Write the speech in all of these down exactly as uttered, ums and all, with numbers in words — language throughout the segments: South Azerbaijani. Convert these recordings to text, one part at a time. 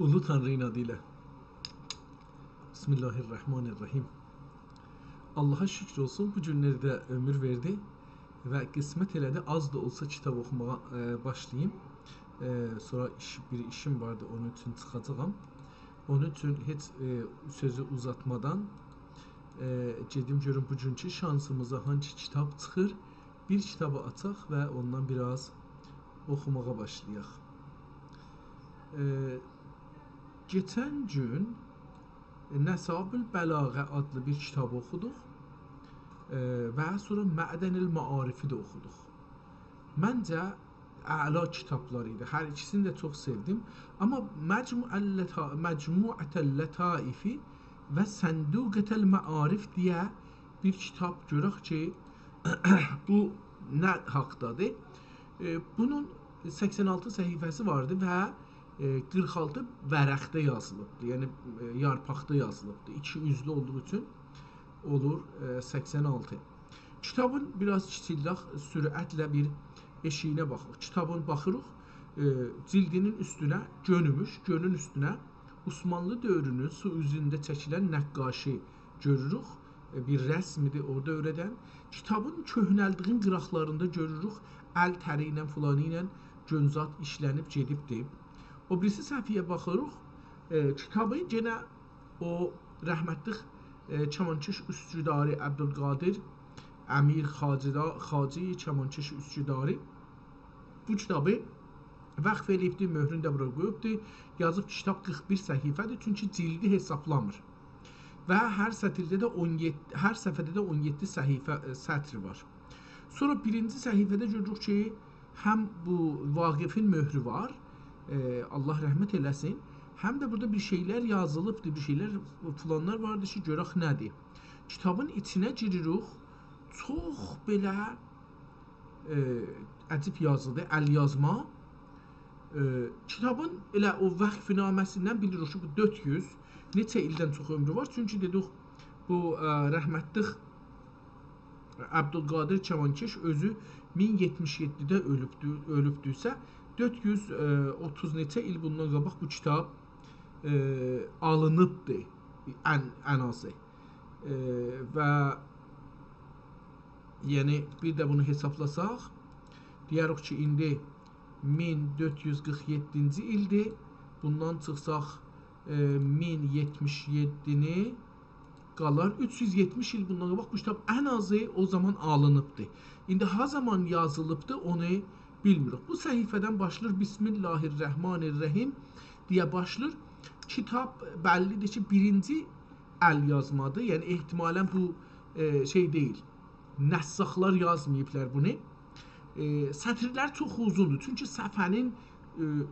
اولو تانری‌نین آدی ایله. بسم الله الرحمن الرحیم. آللاها شوکور اولسون، بو گونلری ده عؤمور وئردی و قسمت ائله‌دی، آز دا اولسا کیتاب اوخوماغا، ائ، باشلاییم. ائ، سونرا ایش، بیر ایشیم واردی، اونون اوچون چیخاجاغام. اونون اوچون هئچ، ائ، سؤزو اوزاتمادان، ائ، گئدیم گؤروم بوگونکو شانسیمیزا هانسی کیتاب چیخیر. بیر کیتابی آچاق و اوندان بیر آز اوخوماغا باشلایاق. ائ، کئچن گون نصاب البلاغه آدلی بیر کیتابی اوخودوق. ائ، و سونرا معدن المعارفی ده اوخودوق. منجه، اعلا کیتابلار ایدی. هر ایکیسینی ده چوخ سئودیم. آمما مجموع اللطا-، مجموعة اللطائف و صندوقة المعارف دئیه بیر کیتاب گؤرک کی، بو نه حاقدادیر؟ ائ، بونون سکسن آلتی صفحه‌سی واردی و، ائ، قیرخ آلتی ورقده یازیلیبدیر. یعنی، ائ، یارپاقدا یازیلیبدیر. ایکی اوزلو اولدوغو اوچون اولور، ائ، سکسن آلتی. کیتابین بیر آز کیچیلدک، سرعتله بیر ائشیگینه باخیریق. کیتابین باخیریق، ائ، جیلدینین اوستونه، گؤنوموش، گؤنون اوستونه عثمانلی دؤورونون سو اوزونده چکیلن نقاشی گؤروروک. ائ، بیر رسم ایدی اورادا اؤیره‌دن. کیتابین کؤهنلدیگین قیراقلاریندا گؤروروک، ال تری ایله، فلانی ایله گؤنجات ایشله‌نیب گئدیبدی. او بیریسی صفحه‌یه باخیریق. ائ، کیتابی یئنه او رحمتلیک، ائ، کمانکش اسکداری عبدالقادر امیر خاجی دا، خاجی کمانکش اسکداری بو کیتابی وقف ائله‌ییبدی، مؤهرونو ده بورا قویوبدو. یازیب کی، کیتاب قیرخ بیر صفحه‌دیر، چونکی جیلدی حسابلامیر. و هر سطیرده ده اون یئددی، هر صفحه‌ده ده اون یئددی صفحه، ائ، سطر وار. سونرا بیرینجی صفحه‌ده گؤروروک کی، هم بو واقفین مؤهرو وار، ائ، آللاه رحمت ائله‌سین، هم ده بورادا بیر شئیلر یازیلیبدیر، بیر شئیلر، فلانلار واردی کی، گؤرک نه‌دیر. کیتابین ایچینه گیریریک، چوخ بئله، ائ، عجیب یازیدیر، ال یازما. ائ، کیتابین ائله او وقف‌نامه‌سیندن بیلیریک کی، بو دؤرد یوز، نئچه ایلدن چوخ عؤمرو وار. چونکی دئدیک، بو، ائ، رحمتلیک عبدالقادر کمانکش اؤزو مین یئتمیش یئددیده اؤلوبدو، اؤلوبدوسه، دؤرد یوز اوتوز نئچه ایل بوندان قاباق بو کیتاب، ائ، آلینیبدی ان، ان آزی. ائ، و، یعنی، بیر ده بونو حسابلاساق، دئیه‌ریک کی، ایندی مین دؤرد یوز قیرخ یئددینجی ایلدیر. بوندان چیخساق، ائ، مین یئتمیش یئددینی قالار، اوچ یوز یئتمیش ایل بوندان قاباق بو کیتاب ان آزی او زامان آلینیبدی. ایندی ها زامان یازیلیبدی، اونو بیلمیریک. بو صفحه‌دن باشلاییر، «بسم الله الرحمن الرحیم» دئیه باشلاییر. کیتاب بللیدیر کی، بیرینجی ال یازمادیر. یعنی، احتمالاً بو، ائ، شئی دئییل. نساخلار یازماییبلار بونو. ائ، سطرلر چوخ اوزوندور. چونکی صفحه‌نین، ائ،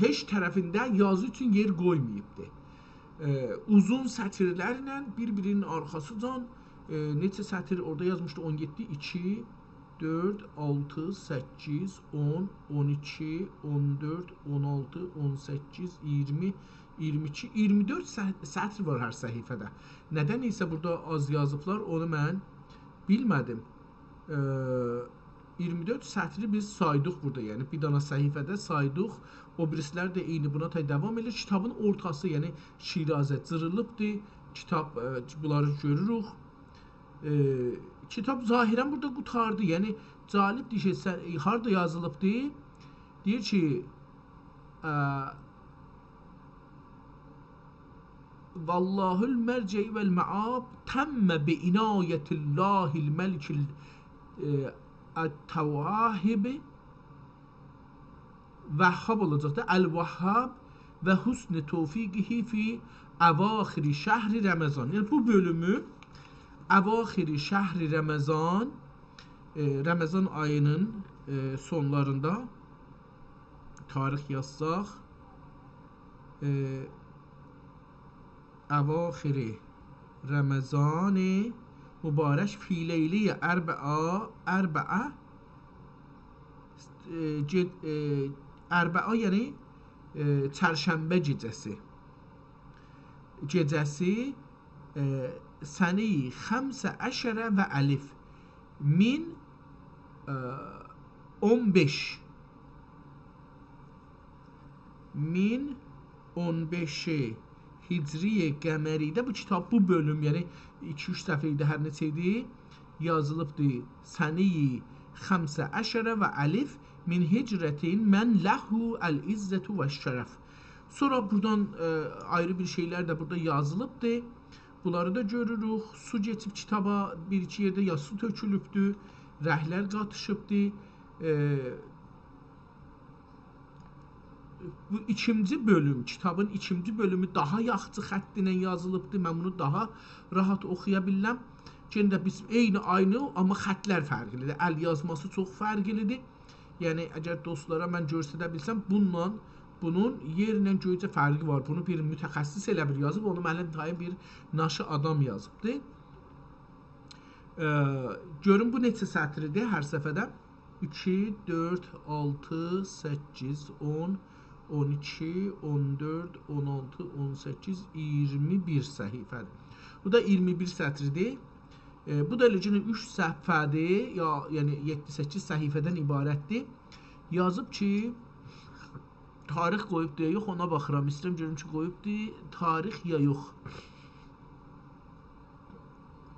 هئچ طرفینده یازی اوچون یئر قویماییبدی. ائ، اوزون سطرلرله بیر-بیرینین آرخاسیجان، ائ، نئچه سطر اورادا یازمیشدی؟ اون یئددی، ایکی، دؤرد، آلتی، سککیز، اون، اون ایکی، اون دؤرد، اون آلتی، اون سککیز، اییرمی، اییرمی ایکی، اییرمی دؤرد سه-، سطر وار هر صفحه‌ده. ندن ایسه بورادا آز یازیبلار، اونو من بیلمه‌دیم. ائ، اییرمی دؤرد سطری بیز سایدیق بورادا، یعنی بیر دانا صفحه‌ده سایدیق. او بیریسیلر ده عینی بونا تای داوام ائدیر. کیتابین اورتاسی، یعنی شیرازه جیریلیبدیر. کیتاب، ائ، بونلاری گؤروروک. ائ، کیتاب ظاهراً بورادا قوتاردی. یعنی جالبدیر کی، سن، ائ، هاردا یازیلیبدی؟ دئییر کی، ائ، «والله المرجع والمآب، تم بعنایة الله الملک ال-، ائ، التوهاب»، وهاب اولاجاق دا، «الوهاب و حسن توفیقه فی اواخر شهر رمضان». یعنی بو بؤلومو اواخر شهر رمضان، ائ، رمضان آیی‌نین، ائ، سونلاریندا تاریخ یازساق، ائ، اواخر رمضان مبارک فی لیلة اربعاء، اربعاء، ائ، گئ-، ائ، اربعاء، یعنی، ائ، چرشنبه گئجه‌سی. گئجه‌سی، ائ، سنه‌ی خمس عشر و الف. مین، ائ، اون بئش. مین اون بئش هجری قمری‌ده بو کیتاب، بو بؤلوم، یعنی ایکی اوچ صفحه ایدی، هر نئچه ایدی، یازیلیبدی. سنه خمس‌عشر و الف من هجرة من له العزة والشرف. سونرا بورادان، ائ، آیری بیر شئیلر ده بورادا یازیلیبدی. بونلاری دا گؤروروک. سو کئچیب کیتابا، بیر ایکی یئرده یا سو تؤکولوبدو، رنگلر قاتیشیبدی. ائ، بو ایکینجی بؤلوم، کیتابین ایکینجی بؤلومو داها یاخشی خط ایله یازیلیبدی. من بونو داها راحت اوخویا بیلرم. یئنه ده بیز عینی آینی، آمما خطلر فرقلیدیر. ال یازماسی چوخ فرقلیدیر. یعنی، اگر دوستلارا من گؤستره بیلسم، بونونلا بونون یئرله گؤیجه فرقی وار. بونو بیر متخصص ائله بیل یازیب، اونو منیم تاییم بیر ناشی آدام یازیبدی. ائ، گؤروم بو نئچه سطریدیر هر صفحه‌ده؟ ایکی، دؤرد، آلتی، سککیز، اون، اون ایکی، اون دؤرد، اون آلتی، اون سککیز، اییرمی بیر صفحه‌دیر. بو دا اییرمی بیر سطریدیر. ائ، بو دا ائله یئنه اوچ صفحه‌دیر، یا، یعنی یئددی-سککیز صفحه‌دن عبارتدیر. یازیب کی، تاریخ قویوبدو یا یوخ، اونا باخیرام. ایسته‌ییرم گؤروم کی، قویوبدو تاریخ یا یوخ.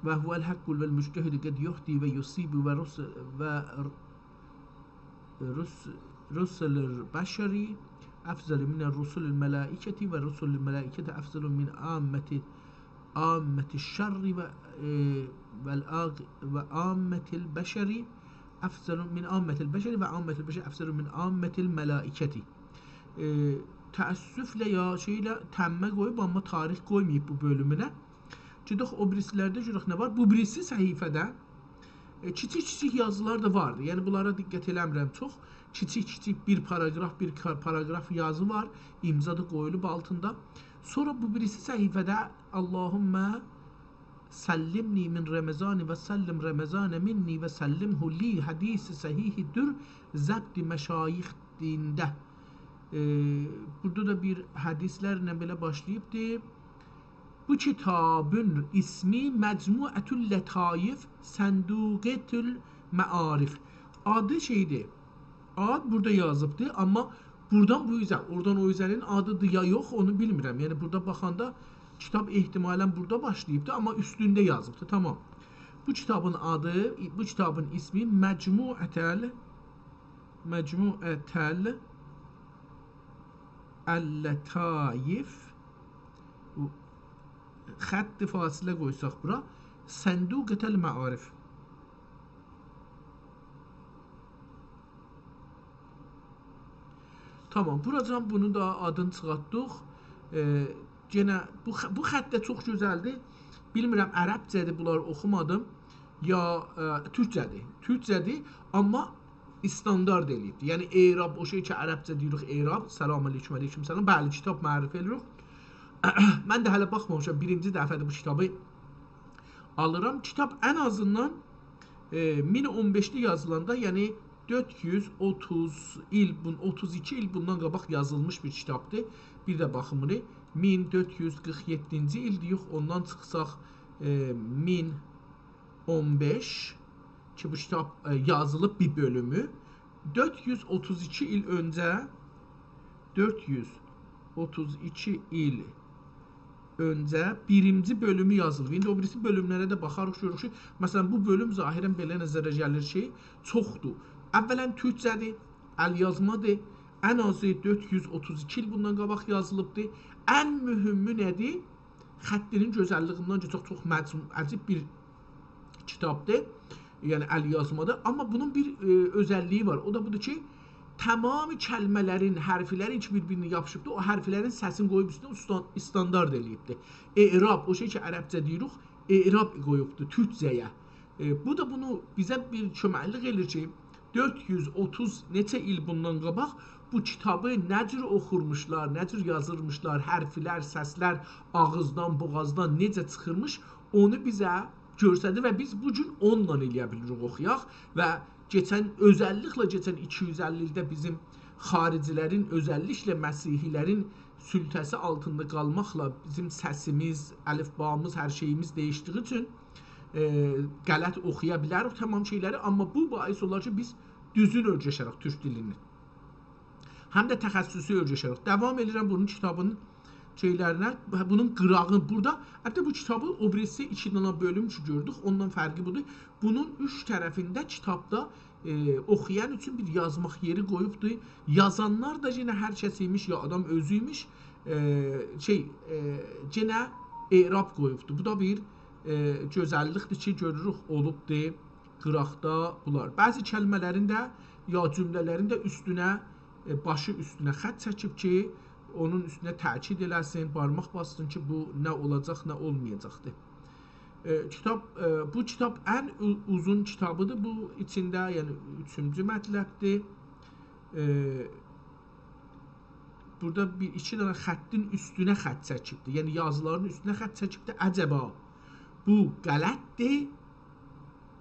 و هو الحق و المجتهد قد یهدی و یصیب و رس-، و رس-، رسل البشر افضل من رسل الملائکة و رسل الملائکة افضل من عامة، عامة الشر و، ائ، و العاق-، و عامة البشر افضل من عامة البشر و عامة البشر افضل من عامة الملائکة. ائ، تأسفله یا شئیله تمّه قویوب، آمما تاریخ قویماییب بو بؤلومونه. گئدک او بیریسی‌لرده گؤرک نه وار. بو بیریسی صفحه‌ده، ائ، کیچیک-کیچیک یازیلار دا واردی. یعنی بونلارا دقت ائله‌میرم چوخ. کیچیک-کیچیک بیر پاراگراف، بیر کا-، پاراگراف یازی وار. امضا دا قویولوب آلتیندا. سونرا بو بیریسی صفحه‌ده اللهم سلمنی من رمضان و سلم رمضان منی و سلمه لی، حدیث صحیح دور ضبط مشایخ دینده. ائ، بورادا دا بیر حدیثلرله بئله باشلاییبدی. بو کیتابین اسمی مجموعة اللطایف صندوقة المعارف. آدی شئیدیر، آد بورادا یازیبدی، آمما بورادان بو اوزه، اورادان او اوزه‌نین آدیدیر یا یوخ، اونو بیلمیرم. یعنی بورادا باخاندا کیتاب احتمالاً بورادا باشلاییبدی، آمما اوستونده یازیبدی. تامام. بو کیتابین آدی، بو کیتابین اسمی مجموعة ال-، مجموعة ال-، اللطایف، خط فاصله قویساق بورا، صندوقة المعارف. تامام، بوراجان بونو دا آدینی چیخارتدیق. ائ، یئنه بو خ-، بو خط ده چوخ گؤزلدیر. بیلمیرم، عربجه‌دیر، بونلاری اوخومادیم. یا، ائ، تورکجه‌دیر. تورکجه‌دیر، آمما استاندارد ائله‌ییبدیر. یعنی اعراب، او شئی کی، عربجه دئییریک اعراب، سلام علیکم، علیکم سلام. بلی، کیتاب معرفی ائله‌ییریک. من ده هله باخمامیشام، بیرینجی دفعه‌دیر بو کیتابی آلیرام. کیتاب ان آزیندان، ائ، مین اون بئشده یازیلاندا، یعنی دؤرد یوز اوتوز ایل، بون-، اوتوز ایکی ایل بوندان قاباق یازیلمیش بیر کیتابدیر. بیر ده باخین بونو. مین دؤرد یوز قیرخ یئددینجی ایلدیر، یوخ، اوندان چیخساق، ائ، مین اون بئش کی، بو کیتاب، ائ، یازیلیب بیر بؤلومو. دؤرد یوز اوتوز ایکی ایل اؤنجه، دؤرد یوز اوتوز ایکی ایل اؤنجه بیرینجی بؤلومو یازیلیب. ایندی او بیریسی بؤلوملره ده باخاریق، گؤروروک کی، مثلا، بو بؤلوم ظاهرا بئله نظره گلیر کی، چوخدور. اولا تورکجه‌دیر، ال یازمادیر. ان آزی دؤرد یوز اوتوز ایکی ایل بوندان قاباق یازیلیبدیر. ان مهمو نه‌دیر؟ خطینین گؤزللیگیندن کی، چوخ، چوخ مجموع، عجیب بیر کیتابدیر. یعنی ال یازمادیر. آمما بونون بیر، ائ، اؤزللیگی وار. او دا بودور کی، تمام کلمه‌لرین، حرفلرین کی، بیر-بیرینه یاپیشیبدیر، او حرفلرین سسینی قویوب اوستونه استان-، استاندارد ائله‌ییبدیر. اعراب، او شئی کی، عربجه دئییریک، اعراب قویوبدور تورکجه‌یه. ائ، بو دا بونو بیزه بیر کؤمکلیک ائله‌ییر کی، دؤرد یوز اوتوز نئچه ایل بوندان قاباق بو کیتابی نه جور اوخورموشلار، نه جور یازیرمیشلار، حرفلر، سسلر آغیزدان، بوغازدان نئجه چیخیرمیش، اونو بیزه گؤستریر و بیز بو گون اونونلا ائله‌یه بیلیریک اوخویاق و کئچن، اؤزللیکله کئچن ایکی یوز اللی ایلده بیزیم خارجی‌لرین، اؤزللیکله مسیحی‌لرین سلطه‌سی آلتیندا قالماقلا بیزیم سسیمیز، الفبامیز، هر شئییمیز دییشدیگی اوچون، ائ، غلط اوخویا بیلریک تمام شئیلری، آمما بو باعث اولار کی، بیز دوزون اؤیرشه‌ریک تورک دیلینی. هم ده تخصصی اؤیرشه‌ریک. داوام ائدیرم بونون کیتابین شئیلرینه، بونون قیراغین بورادا. حتی بو کیتابی او بیریسی ایکی دنه بؤلوم کی گؤردوک، اوندان فرقی بودور. بونون اوچ طرفینده کیتابدا، ائ، اوخویان اوچون بیر یازماق یئری قویوبدور. یازانلار دا یئنه هر کس ایمیش، یا آدام اؤزو ایمیش، ائ، شئی، ائ، یئنه اعراب قویوبدور. بو دا بیر، ائ، گؤزللیکدیر کی گؤروروک، اولوبدور قیراقدا بونلار. بعضی کلمه‌لرین ده، یا جمله‌لرین ده اوستونه، ائ، باشی اوستونه خط چکیب کی اونون اوستونه تأکید ائله‌سین، بارماق باسسین کی بو نه اولاجاق، نه اولمایاجاقدیر. ائ، کیتاب، ائ، بو کیتاب ان او-، اوزون کیتابیدیر بو ایچینده، یعنی اوچونجو مطلبدیر. ائ، بورادا بیر ایکی دنه خطین اوستونه خط چکیبدیر. یعنی یازیلارین اوستونه خط چکیبدیر. عجبا بو غلطدیر،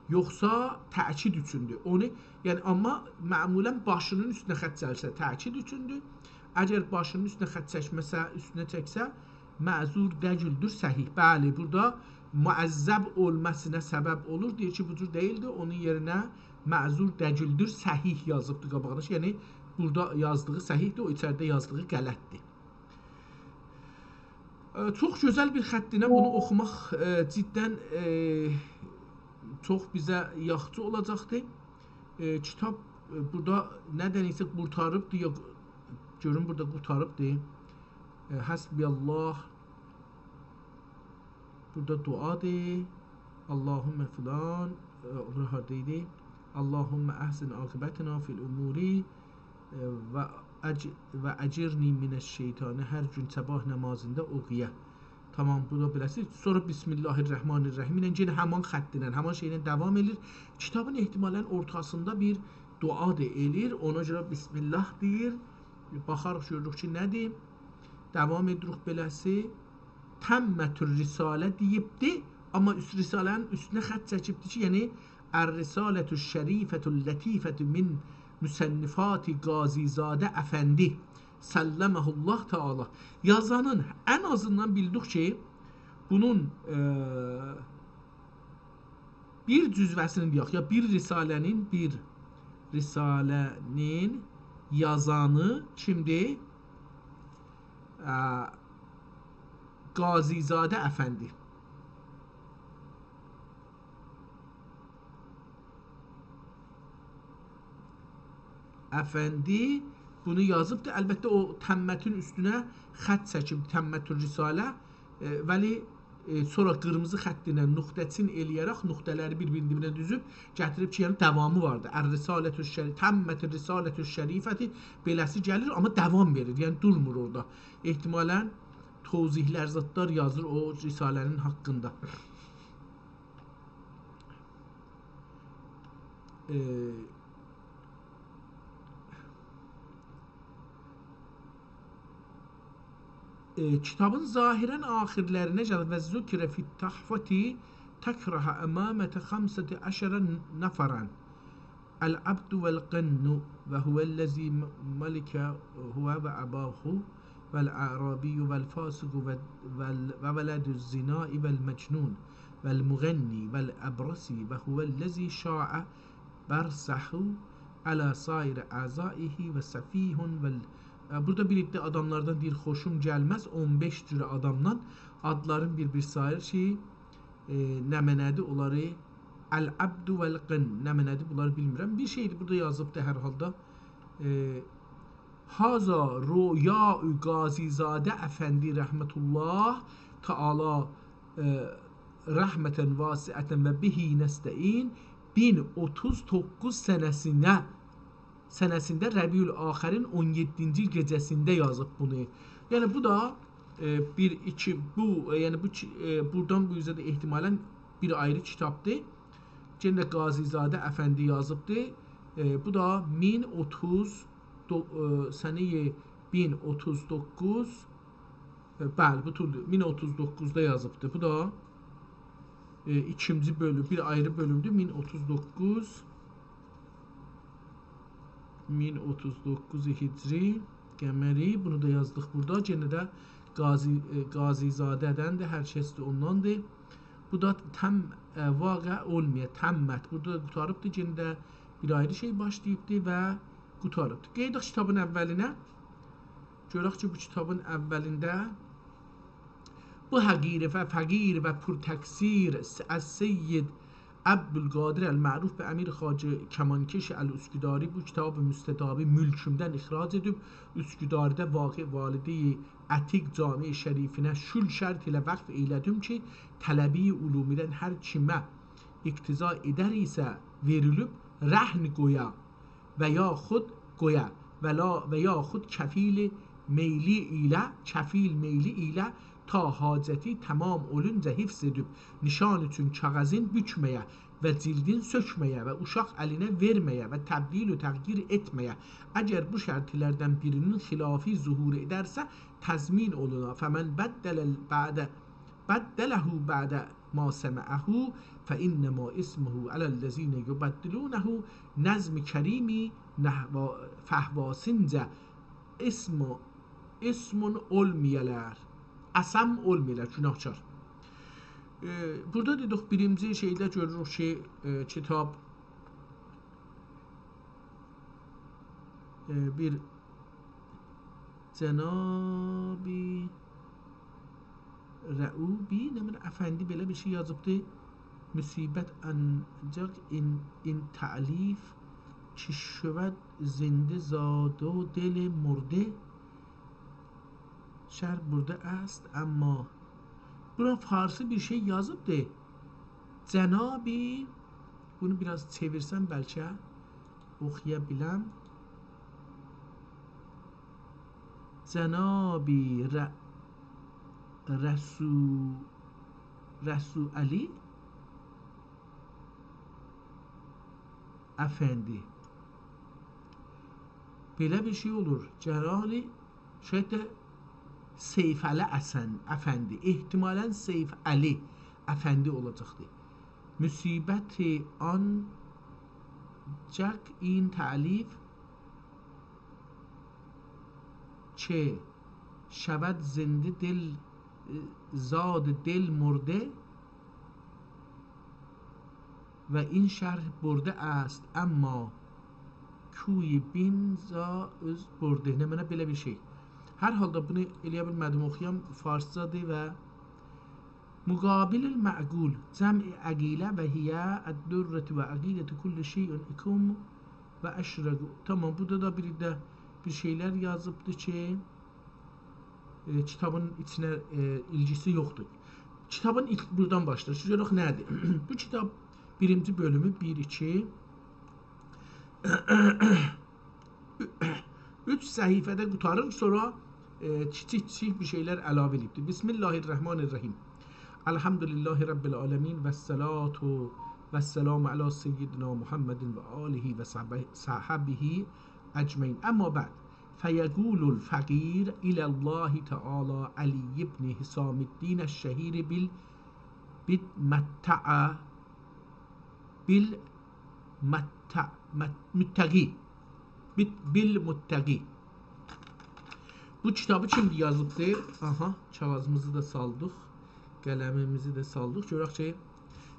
یوخسا تأکید اوچوندور؟ اونو، یعنی، آمما معمولاً باشینین اوستونه خط چکسه تأکید اوچوندور. اگر باشینین اوستونه خط چکمه‌سه، اوستونه چکسه، معذور دئییلدیر، صحیح. بلی، بورادا معذب اولماسینا سبب اولور. دئییر کی بو جور دئییلدی، اونون یئرینه معذور دئییلدیر، صحیح یازیبدی قاباغینا. یعنی بورادا یازدیغی صحیحدیر، او ایچریده یازدیغی غلطدیر. ائ، چوخ گؤزل بیر خطینن بونو اوخوماق، ائ، جداً، ائ، چوخ بیزه یاخشی اولاجاقدیر. ائ، کیتاب، ائ، بورادا ندن ایسه قورتاریبدیر، یا گؤرون بورادا قورتاریبدیر. ائ، حسبی الله. بورادا دعادیر. اللهم فلان، ائ، بورا هاردا ایدی؟ اللهم احسن عاقبتنا فی الامور، ائ، و اج-، و اجرنی من الشیطان، هر گون صاباح نمازیندا اوخویا. تامام، بو دا بئله‌سی. سونرا بسم الله الرحمن الرحیم ایله یئنه همان خطینن، همان شئیله داوام ائله‌ییر. کیتابین احتمالاً اورتاسیندا بیر دعا دا ائله‌ییر. اونا گؤره بسم الله دئییر. باخاریق، گؤروروک کی نه‌دیر. داوام ائدیریک بئله‌سی. تمت الرساله دئییبدی، آمما اوست، رساله‌نین اوستونه خط چکیبدی کی، یعنی الرسالة الشریفة اللطیفة من مصنفات قاضی‌زاده افندی سلمه الله تعالی. یازانین، ان آزیندان بیلدیک کی بونون، ائ، بیر جزوه‌سینین، یوخ، یا بیر رساله‌نین، بیر رساله‌نین یازانی کیمدیر؟ ا، قاضی‌زاده افندی. افندی بونو یازیبدی. البته، او تمتین اوستونه خط چکیب، تمت الرساله. ائ، ولی، ائ، سونرا قیرمیزی خط ایله نقطه‌چین ائله‌یه‌رک، نقطه‌لری بیر-بیرینین دیبینه دوزوب گتیریب کی، یعنی داوامی واردی. الرسالة الشری-، تمت الرسالة الشریفة بئله‌سی گلیر، آمما داوام وئریر، یعنی دورمور اورادا. احتمالاً توضیحلر، زادلار یازیر او رساله‌نین حاقیندا. ائ، ائ، کیتابین ظاهراً آخیرلرینه گلیر: «و ذکر فی التحفة تکره امامة خمسة عشر نفراً، العبد والقن، و هو الذی م-، ملک هو و اباه، والاعرابی والفاسق و، وال-، وولد الزنا والمجنون والمغنی والابرص، و هو الذی شاع برصه علی سایر اعضائه و سفیه و ال-»، ائ، بورادا بیر عده آداملاردان دئییر خوشوم گلمز، اون بئش جور آدامدان، آدلارین بیر-بیر ساییر کی، ائ، نمنه‌دیر اونلاری، العبد والقن، نمنه‌دیر بونلاری بیلمیرم. بیر شئیدیر بورادا یازیبدی هر حالدا. ائ، هذا رؤیا قاضی‌زاده افندی رحمة الله تعالی، ائ، رحمة واسعة و به نستعین، مین اوتوز دوققوز سنه‌سینده، سنه‌سینده ربیع‌الآخرین اون یئددینجی گئجه‌سینده یازیب بونو. یعنی بو دا، ائ، بیر، ایکی، بو، ائ، یعنی بو کی-، ائ، بورادان بو اوزه ده احتمالاً بیر آیری کیتابدیر. یئنه ده قاضی‌زاده افندی یازیبدی. ائ، بو دا مین اوتوز دو-، ائ، سنه‌ی مین اوتوز دوققوز، ائ، بلی، بو توردور. مین اوتوز دوققوزدا یازیبدی. بو دا، ائ، ایکینجی بؤلوم، بیر آیری بؤلومدور. مین اوتوز دوققوز، مین اوتوز دوققوز هجری، قمری. بونو دا یازدیق بورادا. یئنه ده قاضی، ائ، قاضی‌زاده‌دندیر، هر کسدیر اونداندیر. بو دا تم، ائ، واقع اولمایا، تمت. بورادا قوتاریبدیر، یئنه ده بیر آیری شئی باشلاییبدیر و قوتاریبدیر. قئییداق کیتابین اولینه. گؤرک کی، بو کیتابین اولینده بو حقیر و فقیر و پورتقصیر س-، السید عبدالقادر المعروف به امیر خواجه کمانکش الاسکداری بو کیتاب مستطابی مولکومدن اخراج ائدیب، اسکداردا واقع والدهٔ عتیق جامع شریفینه شول شرط ایله وقف ائیله‌دیم کی، طلبهٔ علومیدن هر کیمه اقتضا ائدر ایسه وئریلیب رهن قویا و یاخود قویا و لا، و یاخود کفیل میلی ایله، کفیل میلی ایله تا حاجتی تمام اولونجا حفظ ائدیب، نشان اوچون کاغذین بوکمه‌یه و جلدین سؤکمه‌یه و اوشاق الینه وئرمه‌یه و تبدیل و تغییر ائتمه‌یه. اگر بو شرطلردن بیرینین خلافی ظهور ائدرسه، تضمین اولونا: «فمن بدل بعد، بدله بعد ما سمعه فإنما إثمه على الذين يبدلونه»، نظم کریمی نحو-، فحواسینجا اسم، اسم اولمایالار. اثم اولمایالار، گناهکار. ائ، بورادا دئدیک، بیرینجی شئیده گؤروروک کی، ائ، کیتاب، ائ، بیر جناب رعوبی، نه بیلیم، افندی بئله بیر شئی یازیبدی. مصیبت آنجاق این، این تألیف که شود زنده زاد و دل مرده، شرح برده است اما. بورا فارسی بیر شئی یازیبدی. جنابی، بونو بیر آز چئویرسم بلکه اوخویا بیلم. جنابی ر-، رسو-، رسو علی افندی. بئله بیر شئی اولور. جلالی، شاید ده سیف علی حسن افندی. احتمالاً سیف علی افندی اولاجاقدی. مصیبت آنجاق این تألیف که شود زنده دل، زاد دل مرده و این شرح برده است، اما کوی بین زا اؤز برده. نمنه بئله بیر شئی. هر حالدا بونو ائلیه بیلمه‌دیم اوخویام، فارسجادیر و مقابل المعقول، جمع عقیله و هی الدرة و عقیدة کل شیء اکم و اشرق. تامام، بورادا دا بیر ده بیر شئیلر یازیبدی کی، ائ، کیتابین ایچینه، ائ، ایلگیسی یوخدور. کیتابین ایلک بورادان باشلاییر. گؤرک نه‌دیر؟ بو کیتاب بیرینجی بؤلومو، بیر، ایکی، اوچ صفحه‌ده قوتاریر، سونرا، ائ، کیچیک-کیچیک بیر شئیلر علاوه ائدیبدیر. بسم الله الرحمن الرحیم. الحمد لله رب العالمین و الصلاة و السلام علی سیدنا محمد و آله و صحبه-، صحبه اجمعین. اما بعد، فیقول الفقیر الی الله تعالی علی ابن حسام الدین الشهیر بال-، بالمتع-، بالمتع-، مت-، متقی. بال-، بالمتقی. بو کیتابی کیم یازیبدی؟ آها، کاغاذیمیزی دا سالدیق. قلمیمیزی ده سالدیق. گؤرک کی،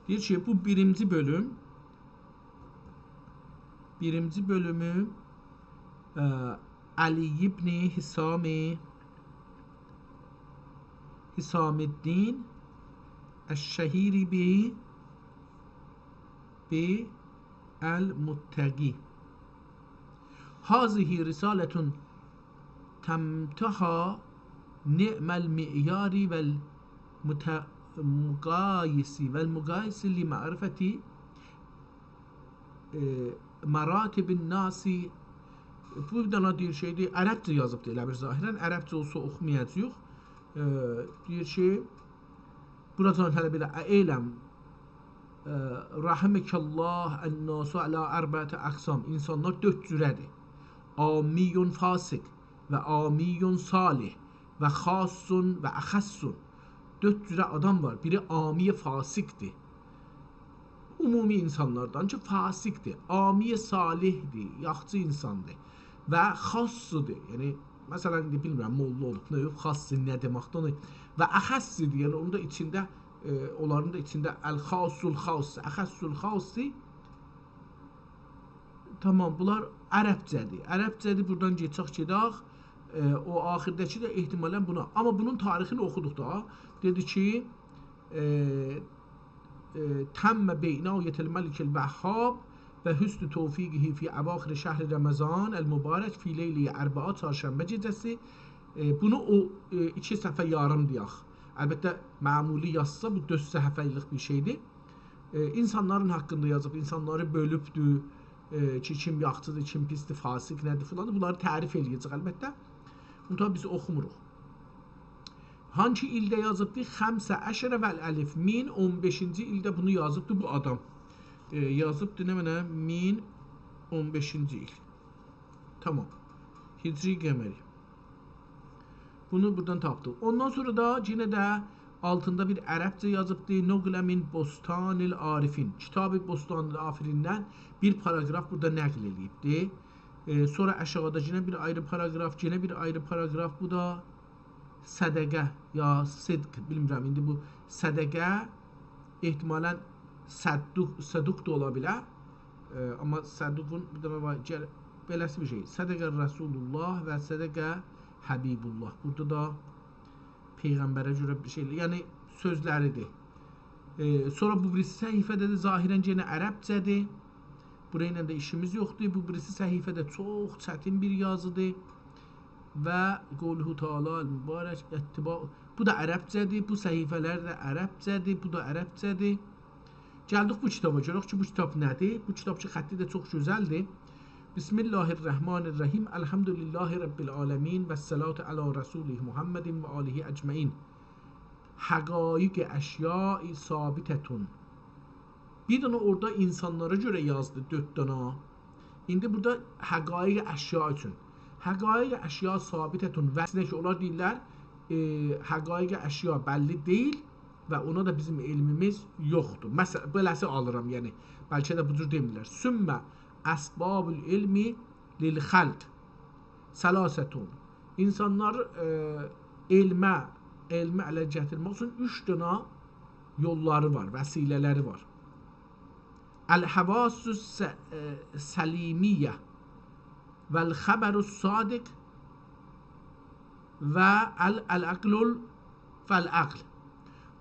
دئییر کی، بو بیرینجی بؤلوم، بیرینجی بؤلومو، ائ، علی ابن حسام، حسام الدین الشهیر ب-، بالمتقی. هذه رسالة تمتها نعم المعیار و المت-، مقایس و المقایس لمعرفة، ائ، مراتب الناس. بو بیر دنه دئییر شئیدیر، عربجه یازیبدیر ائله بیر ظاهراً. عربجه اولسا اوخومایاجاغیق. ائ، دئییر کی، بوراجان هله بئله، اعلم، ائ، رحمک الله الناس علی اربعة اقسام. اینسانلار دؤرد جوره‌دیر. عامی فاسق و عامی صالح و خاص و اخص. دؤرد جوره آدام وار. بیری عامی فاسقدیر. عمومی اینسانلاردان کی، فاسقدیر. عامی صالحدیر، یاخشی اینساندیر. و خاصدیر. یعنی، مثلاً، ایندی بیلمیرم، موللا اولوب، نه اولوب، خاص نه دئمکدیر، اونو. و اخصدیر، یعنی، اونون دا ایچینده، ائ، اونلارین دا ایچینده الخاص الخاص، اخص الخاص. تامام، بونلار عربجه‌دیر. عربجه‌دیر، بورادان گئچک گئدک. ائ، او آخیرداکی ده احتمالاً بونا. آمما بونون تاریخینی اوخودوق دا. دئدی کی، ائ، ائ، «تم بعنایة الملك الوهاب و حسن توفیقه فی اواخر شهر رمضان المبارک فی لیلة اربعاء»، چهارشنبه گئجه‌سی. ائ، بونو او، ائ، ایکی صفحه یاریم دئیک. البته، معمولی یازسا بو دؤرد صفحه‌لیک بیر شئیدیر. ائ، اینسانلارین حاقیندا یازیب، اینسانلاری بؤلوبدور. ائ، کی، کیم یاخشیدیر، کیم پیسدیر، فاسق نه‌دیر فلان، بونلاری تعریف ائله‌یه‌جک البته. بونو دا بیز اوخوموروق. هانسی ایلده یازیبدی؟ «خمس عشر و الألف»، مین اون بئشینجی ایلده بونو یازیبدی بو آدام. ائ، یازیبدی نمنه؟ مین اون بئشینجی ایل. تامام. هجری قمری. بونو بورادان تاپدیق. اوندان سونرا دا یئنه ده آلتیندا بیر عربجه یازیبدی. «نقل من بستان العارفین». کتاب بستان العارفیندن بیر پاراگراف بورادا نقل ائله‌ییبدی. ائ، سونرا آشاغیدا یئنه بیر آیری پاراگراف، یئنه بیر آیری پاراگراف. بو دا صدقه یا صدق، بیلمیرم. ایندی بو صدقه احتمالاً صدوق، صدوق دا اولا بیلر. ائ، آمما صدوقون بیر دنه وار، گل-، بئله‌سی بیر شئی. «صدق رسول الله و صدق حبیب الله». بورادا دا پیغمبره گؤره بیر شئی، یعنی سؤزلریدیر. ائ، سونرا بو بیریسی صفحه‌ده ده ظاهراً یئنه عربجه‌دیر. بورا ایله ده ایشیمیز یوخدور. بو بیریسی صفحه‌ده چوخ چتین بیر یازیدیر. «و قوله تعالی المبارک اتباع». بو دا عربجه‌دیر. بو صفحه‌لر ده عربجه‌دیر. بو دا عربجه‌دیر. گلدیک بو کیتابا، گؤرک کی، بو کیتاب نه‌دیر؟ بو کیتاب کی، خطی ده چوخ گؤزلدیر. «بسم الله الرحمن الرحیم. الحمد لله رب العالمین و الصلاة علی رسوله محمد و آله اجمعین. حقایق اشیاء ثابتة». بیر دنه اورادا اینسانلارا گؤره یازدی، دؤرد دنه. ایندی بورادا حقایق اشیاء اوچون. «حقایق اشیاء ثابتة» وزنه کی، اونلار دئییرلر، ائ، حقایق اشیاء بللی دئییل و اونا دا بیزیم علمیمیز یوخدور. مثلا، بئله‌سی آلیرام، یعنی، بلکه ده بو جور دئمیرلر. «ثم اسباب العلم للخلق ثلاثة». اینسانلار، ائ، علمه، علمی اله گتیرمک اوچون اوچ دنه یوللاری وار، وسیله‌لری وار. «الحواس الس-، ائ، سلیمیة و الخبر الصادق و ال-، العقل ال-، فالعقل».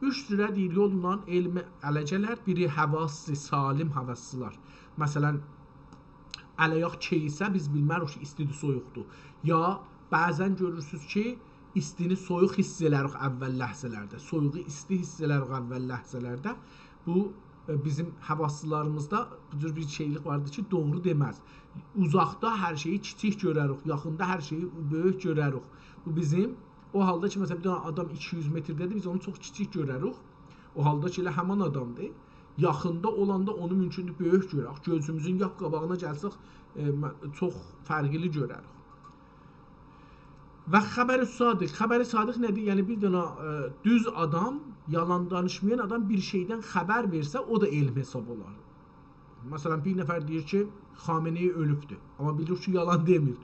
اوچ جوره دئییر، یوللا علمی اله گلر. بیری حواس، سالم حواسلار. مثلا، ال-آیاق کئیسه بیز بیلمه‌ریک کی، ایستیدیر، سویوقدور. یا بعضا گؤرورسونوز کی، ایستینی سویوق حیس ائله‌ریک اول لحظه‌لرده. سویوغو ایستی حیس ائله‌ریک اول لحظه‌لرده. بو، ائ، بیزیم حواسلاریمیزدا بو جور بیر شئیلیک واردیر کی، دوغرو دئمز. اوزاقدا هر شئیی کیچیک گؤرریک، یاخیندا هر شئیی بؤیوک گؤرریک. بو بیزیم، او حالدا کی، مثلا، بیر دنه آدام ایکی یوز مترده‌دیر، بیز اونو چوخ کیچیک گؤرریک. او حالدا کی، ائله همان آدامدیر. یاخیندا اولاندا اونو مومکوندور بؤیوک گؤرک. گؤزوموزون لاپ قاباغینا گلسک، ائ، مه-، چوخ فرقلی گؤرریک. «و خبر صادق». خبر صادق نه‌دیر؟ یعنی، بیر دنه، ائ، دوز آدام، یالان دانیشمایان آدام بیر شئیدن خبر وئرسه، او دا علم حساب اولار. مثلا، بیر نفر دئییر کی، خامنه‌ای اؤلوبدور. آمما بیلیریک کی، یالان دئمیر.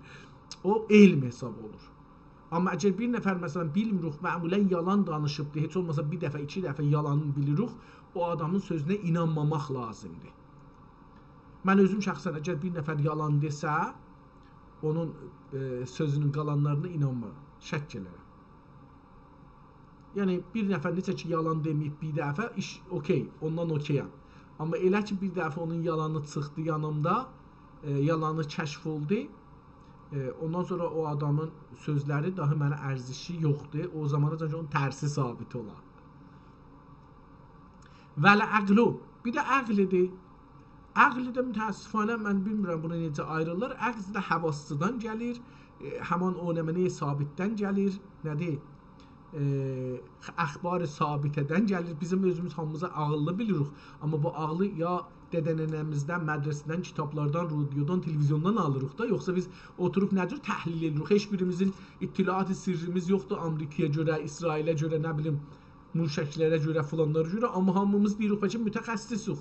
او علم حساب اولور. آمما اگر بیر نفر، مثلا، بیلمیریک، معمولا یالان دانیشیبدیر، هئچ اولماسا بیر دفعه، ایکی دفعه یالانینی بیلیریک، او آدامین سؤزونه اینانماماق لازیمدیر. من اؤزوم شخصا، اگر بیر نفر یالان دئسه، اونون، ائ، سؤزونون قالانلارینا اینانمارام، شک ائله‌رم. یعنی، بیر نفر نئجه کی، یالان دئمه‌ییب بیر دفعه، ایش اوکی، اوندان اوکی‌یم. آمما ائله کی، بیر دفعه اونون یالانی چیخدی یانیمدا، ائ، یالانی کشف اولدو، ائ، اوندان سونرا او آدامین سؤزلری داها منه ارزشی یوخدور. او زاماناجان کی، اونون ترسی ثابت اولا. «والعقل». بیر ده عقلدیر. عقل ده متأسفانه، من بیلمیرم بونو نئجه آیریرلار. عقل ده حواسدان گلیر، ائ، همان او نمنه‌ی ثابتدن گلیر. نه‌دیر؟ ائ، اخبار ثابته‌دن گلیر. بیزیم اؤزوموز هامیمیزی عاغیللی بیلیریک. آمما بو عاغلی یا دده‌ننه‌میزدن، مدرسه‌دن، کیتابلاردان، رادیودان، تلویزیوندان آلیریق دا. یوخسا بیز اوتوروب نه جور تحلیل ائدیریک؟ هئچ بیریمیزین اطلاعات سریمیز یوخدور آمریکایا گؤره، اسرائیله گؤره، نه بیلیم، موشکلره گؤره، فلانلارا گؤره، آمما هامیمیز دئییریک، بلکه متخصصوق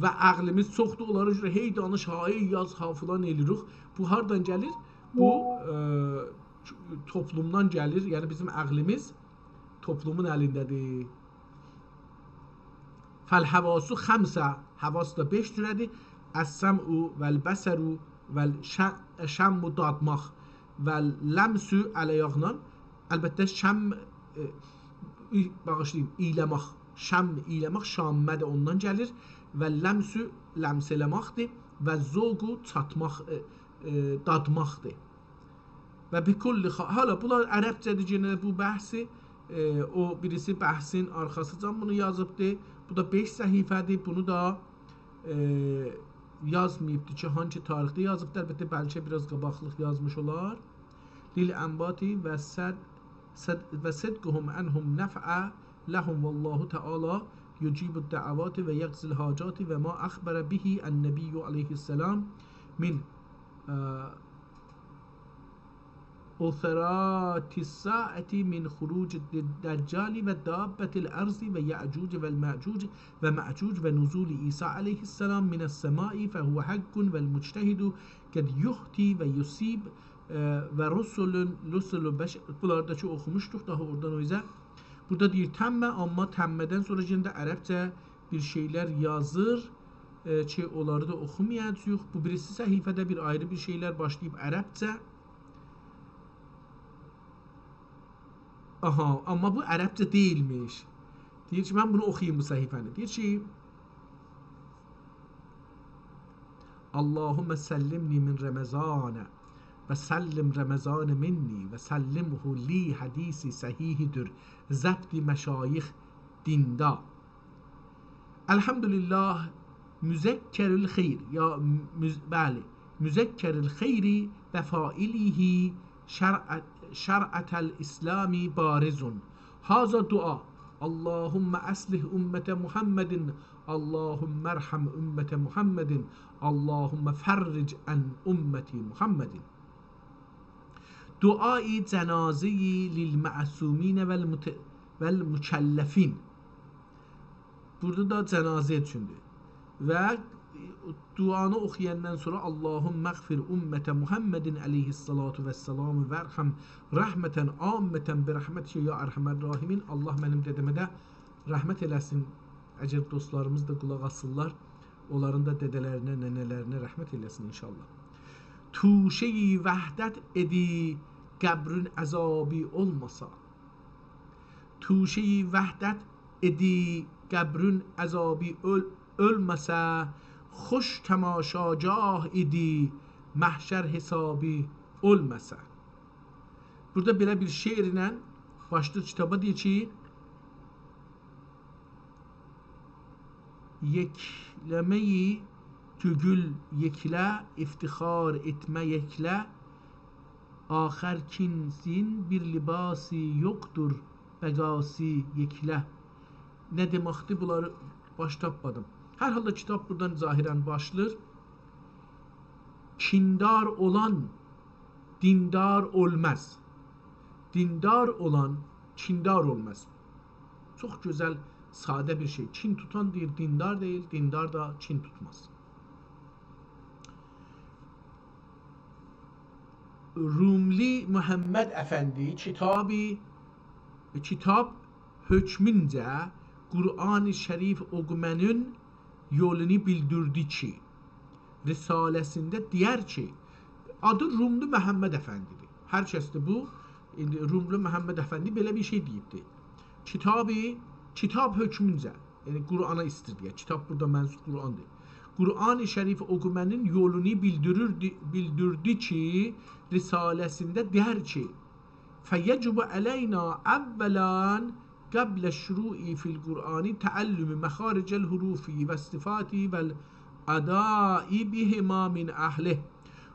و عقلیمیز چوخدور، اونلارا گؤره هئی دانیش، ها، هئی یاز، ها، فلان ائله‌ییریک. بو هاردان گلیر؟ بو، ائ، توپلومدان گلیر، یعنی بیزیم عقلیمیز توپلومون الینده‌دیر. «فالحواس خمسة»، حواس دا بئش جوره‌دیر. «السمع والبصر و ش-، شم دادماق و لمس ال آیاقلا، البته شم، ائ، ای-، باغیشلایین، اییله‌مک. شم اییله‌مک، شامه ده اوندان گلیر و لمس لمس ائله‌مکدیر و ذوق چاتماق، ائ، ائ، دادماقدیر. و بکل خا-، حالا بونلار عربجه‌دیر، یئنه بو بحثی، ائ، او بیریسی بحثین آرخاسیجان بونو یازیبدی. بو دا بئش صفحه‌دیر، بونو دا، ائ، یازماییبدی کی، هانسی تاریخده یازیبدی. البته، بلکه بیر آز قاباقلیق یازمیش اولار. للأموات و صد-، صد-، و صدقهم عنهم نفع لهم والله تعالی یجیب الدعوات و یقضی الحاجات و ما أخبر به النبی علیه السلام من، اه، عثرات الساعة من خروج الدجال و دابة الأرض و یأجوج و المأجوج و مأجوج و نزول عیسی علیه السلام من السماء فهو حق و المجتهد قد یخطی و یصیب، اه، و رسل، رسل بش-، بونلاری دا کی اوخوموشدوق داها اورادان او اوزه. بورادا دئییر تمّ، آمما تمّدن سونرا یئنه ده عربجه بیر شئیلر یازیر، ائ، کی اونلاری دا اوخومایاجاغیق. بو بیریسی صفحه‌ده بیر آیری بیر شئیلر باشلاییب عربجه. آها، آمما بو عربجه دئییلمیش. دئییر کی، من بونو اوخویوم بو صفحه‌نی. دئییر کی، اللهم سلمنی من رمضان و سلم رمضان منی و سلمه لی حدیث صحیحدیر، ضبط مشایخ دیندار. الحمدلله، مذکر الخیر، یا مذ-، بلی، مذکر الخیر و فاعله شرع-، شرعة الاسلام بارز. هذا دعا: اللهم اصلح امة محمد، اللهم ارحم امة محمد، اللهم فرج عن امة محمد. دعای جنازه‌ای للمعصومین و المت-، و المکلفین. بورادا دا جنازه اوچوندور. و دعانی اوخویاندان سونرا اللهم اغفر امة محمد علیه الصلاة والسلام و ارحم رحمة عامة برحمتک یا ارحم الراحمین. الله منیم دده‌مه ده رحمت ائله‌سین. اگر دوستلاریمیز دا قولاق آسیرلار، اونلارین دا دده‌لرینه، ننه‌لرینه رحمت ائله‌سین انشاءالله. توشه‌ی وحدت ایدی قبرون عذابی اولماسا. توشه‌ی وحدت ایدی قبرون عذابی اول-، اولماسا، خوش تماشاگاه ایدی محشر حسابی اولماسا. بورادا بئله بیر شعرله باشلاییر کیتابا، دئییر کی، یکله‌مه‌یی توگول یکله، افتخار ائتمه یکله، آخر کینسین بیر لباسی یوخدور بقاسی یکله. نه دئمکدیر، بونلاری باش تاپمادیم. هر حالدا کیتاب بورادان ظاهراً باشلاییر. کیندار اولان دیندار اولماز. دیندار اولان کیندار اولماز. چوخ گؤزل، ساده بیر شئی. کین توتان، دئییر، دیندار دئییل، دیندار دا کین توتماز. روملی محمد افندی کیتابی، کیتاب حؤکمونجه قرآن شریف اوخومانین یولونو بیلدیردی کی، رساله‌سینده دئیر کی، آدی روملو محمد افندی‌دیر. هر کسدیر بو، ایندی روملو محمد افندی بئله بیر شئی دئییبدی. کیتابی، کیتاب حؤکمونجه، یعنی قرآنا ایستیر دئیه، کیتاب بورادا منظور قرآندیر. قرآن شریف اوخومانین یولونو بیلدیریردی، بیلدیردی کی، رساله‌سینده دئیر کی، فیجب علینا اولاً قبل الشروع فی القرآن تعلم مخارج الحروف و الصفات و الاداء بهما من اهله.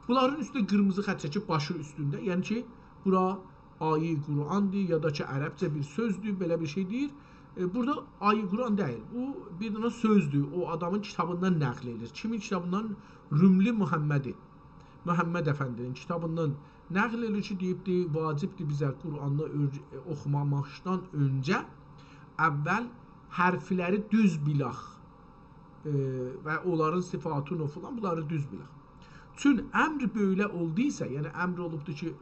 بونلارین اوسته قیرمیزی خط چکیب باشی اوستونده. یعنی کی، بورا آیه قرآندیر، یا دا کی، عربجه بیر سؤزدور، بئله بیر شئی دئییر. ائ، بورادا آیه قرآن دئییل. بو بیر دنه سؤزدور. او آدامین کیتابیندان نقل ائدیر. کیمین کیتابیندان؟ روملی محمدی. محمد افندی‌نین کیتابیندان نقل ائدیر کی، دئییبدی، واجبدیر بیزه قرآنی اؤر-، اوخوماماقدان اؤنجه اول حرفلری دوز بیلک، ائ، و اونلارین صفاتینی فلان، بونلاری دوز بیلک. چون امر بؤیله اولدویسا، یعنی امر اولوبدور کی،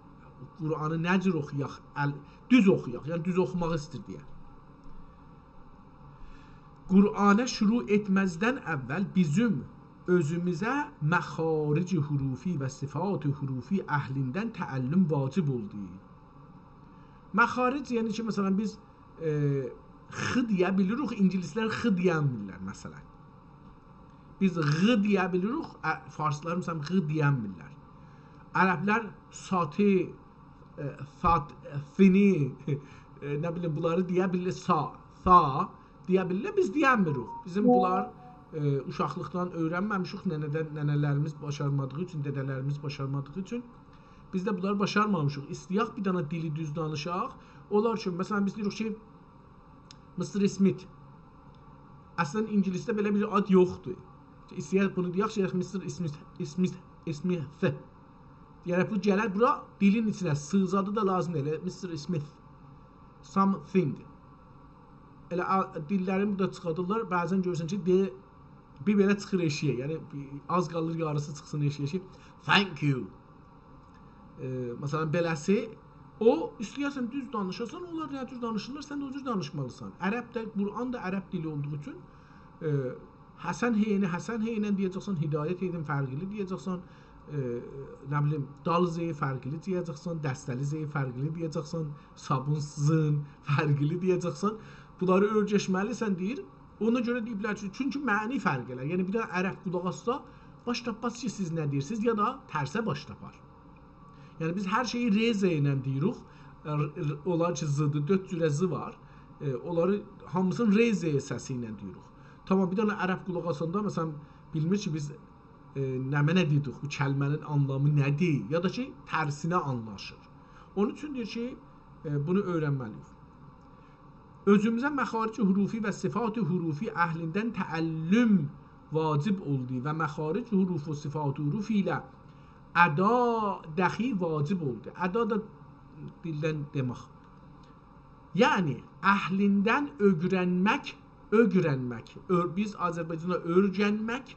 قرآنی نه جور اوخویاق، ال-، دوز اوخویاق، یعنی دوز اوخوماق ایستیر دئیه. قرآنا شروع ائتمزدن اول بیزیم اؤزوموزه مخارج حروفی و صفات حروفی اهلیندن تعلم واجب اولدو. مخارج، یعنی کی، مثلا، بیز، ائ، خ دئیه بیلیریک، اینگیلیسلر خ دئینمیرلر، مثلا. بیز غ دئیه بیلیریک، ا، فارسلار، مثلا، غ دئینمیرلر. عربلر ساتی، ائ، سات، ائ، سینی، ائ، نه بیلیم، بونلاری دئیه بیلیر، سا، سا دئیه بیلیرلر، بیز دئینمیریک. بیزیم بونلار، ائ، اوشاقلیقدان اؤیرنمه‌میشیک، ننه‌دن، ننه‌لریمیز باشارمادیغی اوچون، دده‌لریمیز باشارمادیغی اوچون بیز ده بونلاری باشارمامیشیق. ایسته‌یک بیر دنه دیلی دوز دانیشاق، اونلار اوچون، مثلا، بیز دئییریک کی، میستر اسمیت. اصلا، اینگیلیسده بئله بیر آد یوخدور. ایسته‌یک بونو دئیک، دئیک، میستر اسمیت، اسمیت، اسمیت. دئیه‌رک بو گلر بورا، دیلین ایچینه سیغزادی دا لازیم دئییل، میستر اسمیت. Something. ائله آ، دیللرین بورادا چیخادیرلار، بعضا گؤرورسن کی، دئ، بیر بئله چیخیر ائشیگه، یعنی آز قالیر یاریسی چیخسین ائشیگه کی، thank you. ائ، مثلا، بئله‌سی، او، ایسته‌یه‌سن دوز دانیشاسان، اونلار نه جور دانیشیرلار، سن ده او جور دانیشمالیسان. عرب ده، قرآن دا عرب دیلی اولدوغو اوچون، ائ، حسن هینی، حسن هینن دئیه‌جکسن، هدایت هینن فرقلی دئیه‌جکسن، ائ، نه بیلیم، دال زئی فرقلی دئیه‌جکسن، دسته‌لی زئی فرقلی دئیه‌جکسن، صابون زین فرقلی دئیه‌جکسن. بونلاری اؤیرشمه‌لیسن، دئییر. اونا گؤره دئییبلر کی، چونکی معنی فرق ائلر. یعنی، بیر دنه عرب قولاق آسسا، باش تاپماز کی، سیز نه دئییرسینیز، یا دا ترسه باش تاپار. یعنی، بیز هر شئیی ر زئی ایله دئییریک. ر، ر، اونلار کی، زیدی، دؤرد جوره ز وار. ائ، اونلاری هامیسینی ر زئی سسی ایله دئییریک. تامام، بیر دنه عرب قولاق آساندا، مثلا، بیلمیر کی، بیز، ائ، نمنه دئدیک، بو کلمه‌نین آنلامی نه‌دیر؟ یا دا کی، ترسینه آنلاشیر. اونون اوچون دئییر کی، ائ، بونو اؤیرنمه‌لی‌ییک. اؤزوموزه مخارج حروفی و صفات حروفی اهلیندن تعلم واجب اولدو و مخارج حروف و صفات حروف ایله ادا دخی واجب اولدو. ادا دا دیلدن دئمک. یعنی، اهلیندن اؤگرنمک، اؤگرنمک. اؤ، بیز آذربایجاندا اؤرگنمک،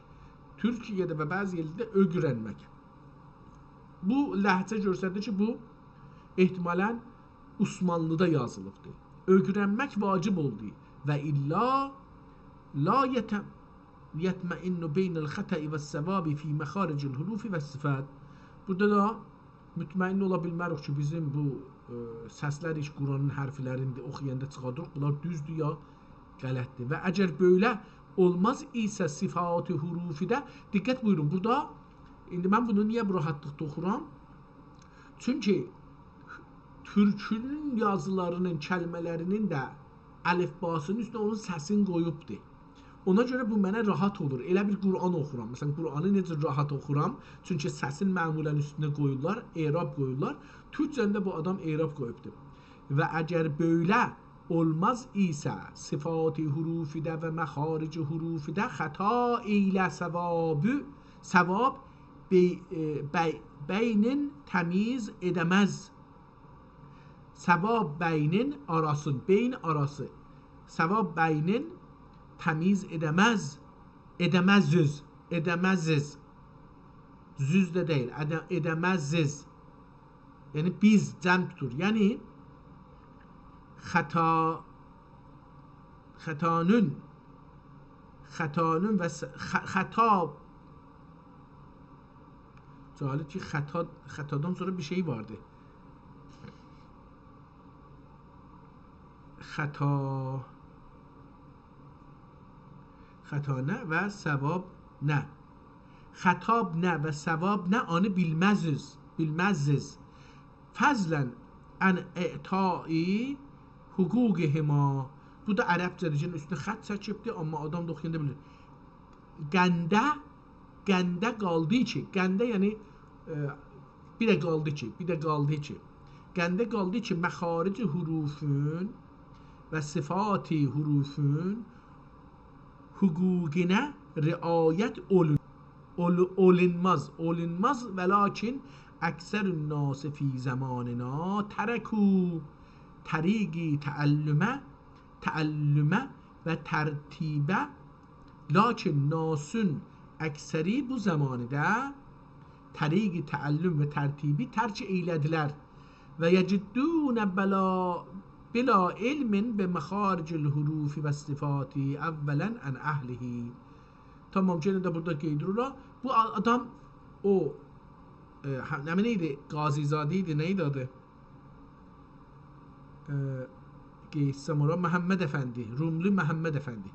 تورکیه‌ده و بعضی یئرلرده اؤگرنمک. بو لهجه گؤستریر کی، بو احتمالا عثمانلی‌دا یازیلیبدی. اؤگرنمک واجب اولدو. و الا لا یت، یطمئن بین الخطأ و الصواب فی مخارج الحروف و الصفات. بورادا دا مطمئن اولا بیلمه‌ریک کی، بیزیم بو، ائ، سسلر هئچ قرآنین حرفلرینی اوخویاندا چیخادیریق، بونلار دوزدور یا غلطدیر. و اگر بئله اولماز ایسه صفات حروفیده، دقت بویورون، بورادا، ایندی من بونو نییه بو راحتلیقدا اوخورام؟ چونکی تورکونون یازیلارینین، کلمه‌لرینین ده الفباسینین اوستونه اونون سسینی قویوبدور. اونا گؤره بو منه راحت اولور. ائله بیل قرآن اوخورام. مثلا، قرآنی نئجه راحت اوخورام؟ چونکی سسین معمولا اوستونه قویورلار، اعراب قویورلار. تورکجه‌نی ده بو آدام اعراب قویوبدور. و اگر بئله اولماز ایسه، صفات حروفیده و مخارج حروفیده خطا ایله صوابی، صواب بی، ائ، بی، بینین تمیز ائده‌مز. صواب بینین آراسین، بین آراسی. صواب بینین تمیز ائده‌مز. ائده‌مزیز، ائده‌مزیز. زوز ده دئییل، ائده، ائده‌مزیز. یعنی بیز جمع توتور. یعنی خطا، خطانون، خطانون و س، خ، خطا. جالب کی، خطا، خطادان سونرا بیر شئی واردی. خطا، خطا نه و صواب نه. خطاب نه و صواب نه، اونو بیلمزیز، بیلمزیز. فضلا عن اعطاء حقوقهما. بو دا عربجه‌دیر، یعنی اوستونه خط چکیبدیر، آمما آدام دا اوخویاندا بیلیر. گنده، گنده قالدی کی، گنده یعنی، ائ، بیر ده قالدی کی، بیر ده قالدی کی. گنده قالدی کی، مخارج حروفون و صفات حروفون حقوقونه رعایت اولون، اول، اولونماز، اولونماز، ولکن اکثر الناس فی زماننا ترکوا طریق تعلم، تعلم و ترتیب، لاکین ناسون اکثری بو زمانیده طریق تعلم و ترتیبی ترک ائیله‌دیلر. و یجدون بلا، بلا علم بمخارج الحروف و الصفات اولا عن اهله. تامام، یئنه ده بورادا قئید وورورام. بو آ-، آدام او، ائ، هه، نمنه ایدی؟ قاضی‌زاده ایدی، نه ایدی آدی؟ ائ، قئییتسم اورا، محمد افندی، روملو محمد افندی.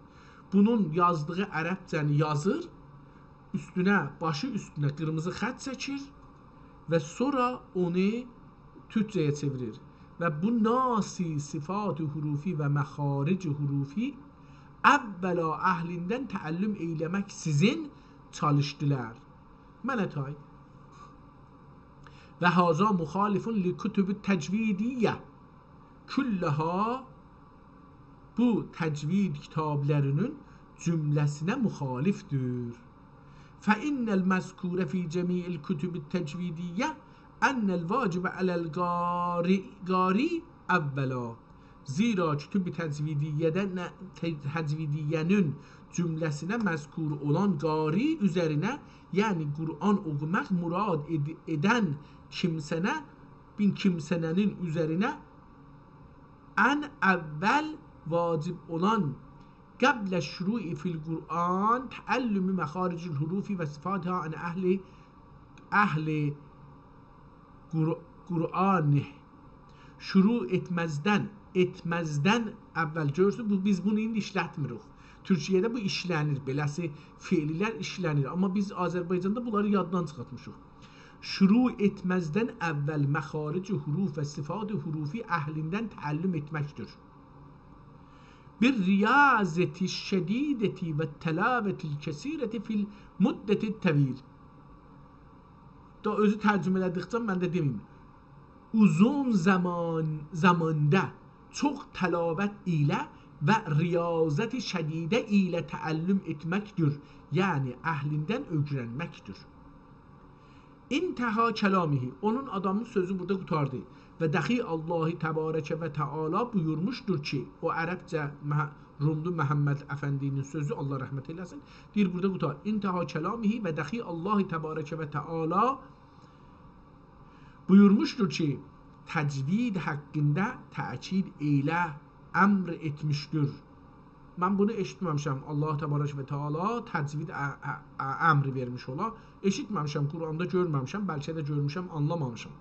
بونون یازدیغی عربجه‌نی یازیر، اوستونه، باشی اوستونه قیرمیزی خط چکیر و سونرا اونو تورکجه‌یه چئویریر. و بو ناسی صفات حروفی و مخارج حروفی اولا اهلیندن تعلم ائیله‌مک سیزین چالیشدیلار. منه تای. و هذا مخالف للکتب التجویدیة کلها، بو تجوید کیتابلارینین جمله‌سینه مخالفدیر. فإن المذکور فی جمیع الکتب التجویدیة أن الواجب علی القاری، قاری اولا. زیرا کتب تجویدیه‌ده نه-، ت-، تجویدیه‌نین جمله‌سینه مذکور اولان قاری اوزرینه، یعنی قرآن اوخوماق مراد ائد-، ائدن کیمسه‌نه، بیر کیمسه‌نه‌نین اوزرینه ان اول واجب اولان، قبل الشروع فی القرآن، تعلم مخارج الحروف و صفاتها عن اهل، اهل قر-، قرآنه. شروع ائتمزدن، ائتمزدن اول، گؤرورسونوز، بو، بیز بونو ایندی ایشلتمیریک. تورکیه‌ده بو ایشله‌نیر، بئله‌سی فعل‌لر ایشله‌نیر. آمما بیز آذربایجاندا بونلاری یاددان چیخارتمیشیق. شروع ائتمزدن اول مخارج حروف و صفات حروفی اهلیندن تعلم ائتمکدیر. بالریاضة الشدیدة و التلاوة الکثیرة فی المدة الطویلة. دا اؤزو ترجمه ائله‌دیکجه من ده دئمه‌ییم. اوزون زامان، زاماندا چوخ تلاوت ایله و ریاضت شدیده ایله تعلم ائتمکدیر، یعنی اهلیندن اؤیرنمکدیر. انتهی کلامه، اونون آدامین سؤزو بورادا قوتاردی. و دخی الله تبارک و تعالی بویورموشدور کی، او عربجه مح-، روملو محمد افندی‌نین سؤزو، الله رحمت ائله‌سین، دئییر بورادا قوتار. انتهی کلامه و دخی الله تبارک و تعالی بویورموشدور کی، تجوید حاقیندا تأکید ائیله، امر ائتمیشدیر. من بونو ائشیتمه‌میشم، الله تبارک و تعالی تجوید ا-، ا-، ا-، امر وئرمیش اولا. ائشیتمه‌میشم، قرآندا گؤرمه‌میشم، بلکه ده گؤرموشم، آنلامامیشام.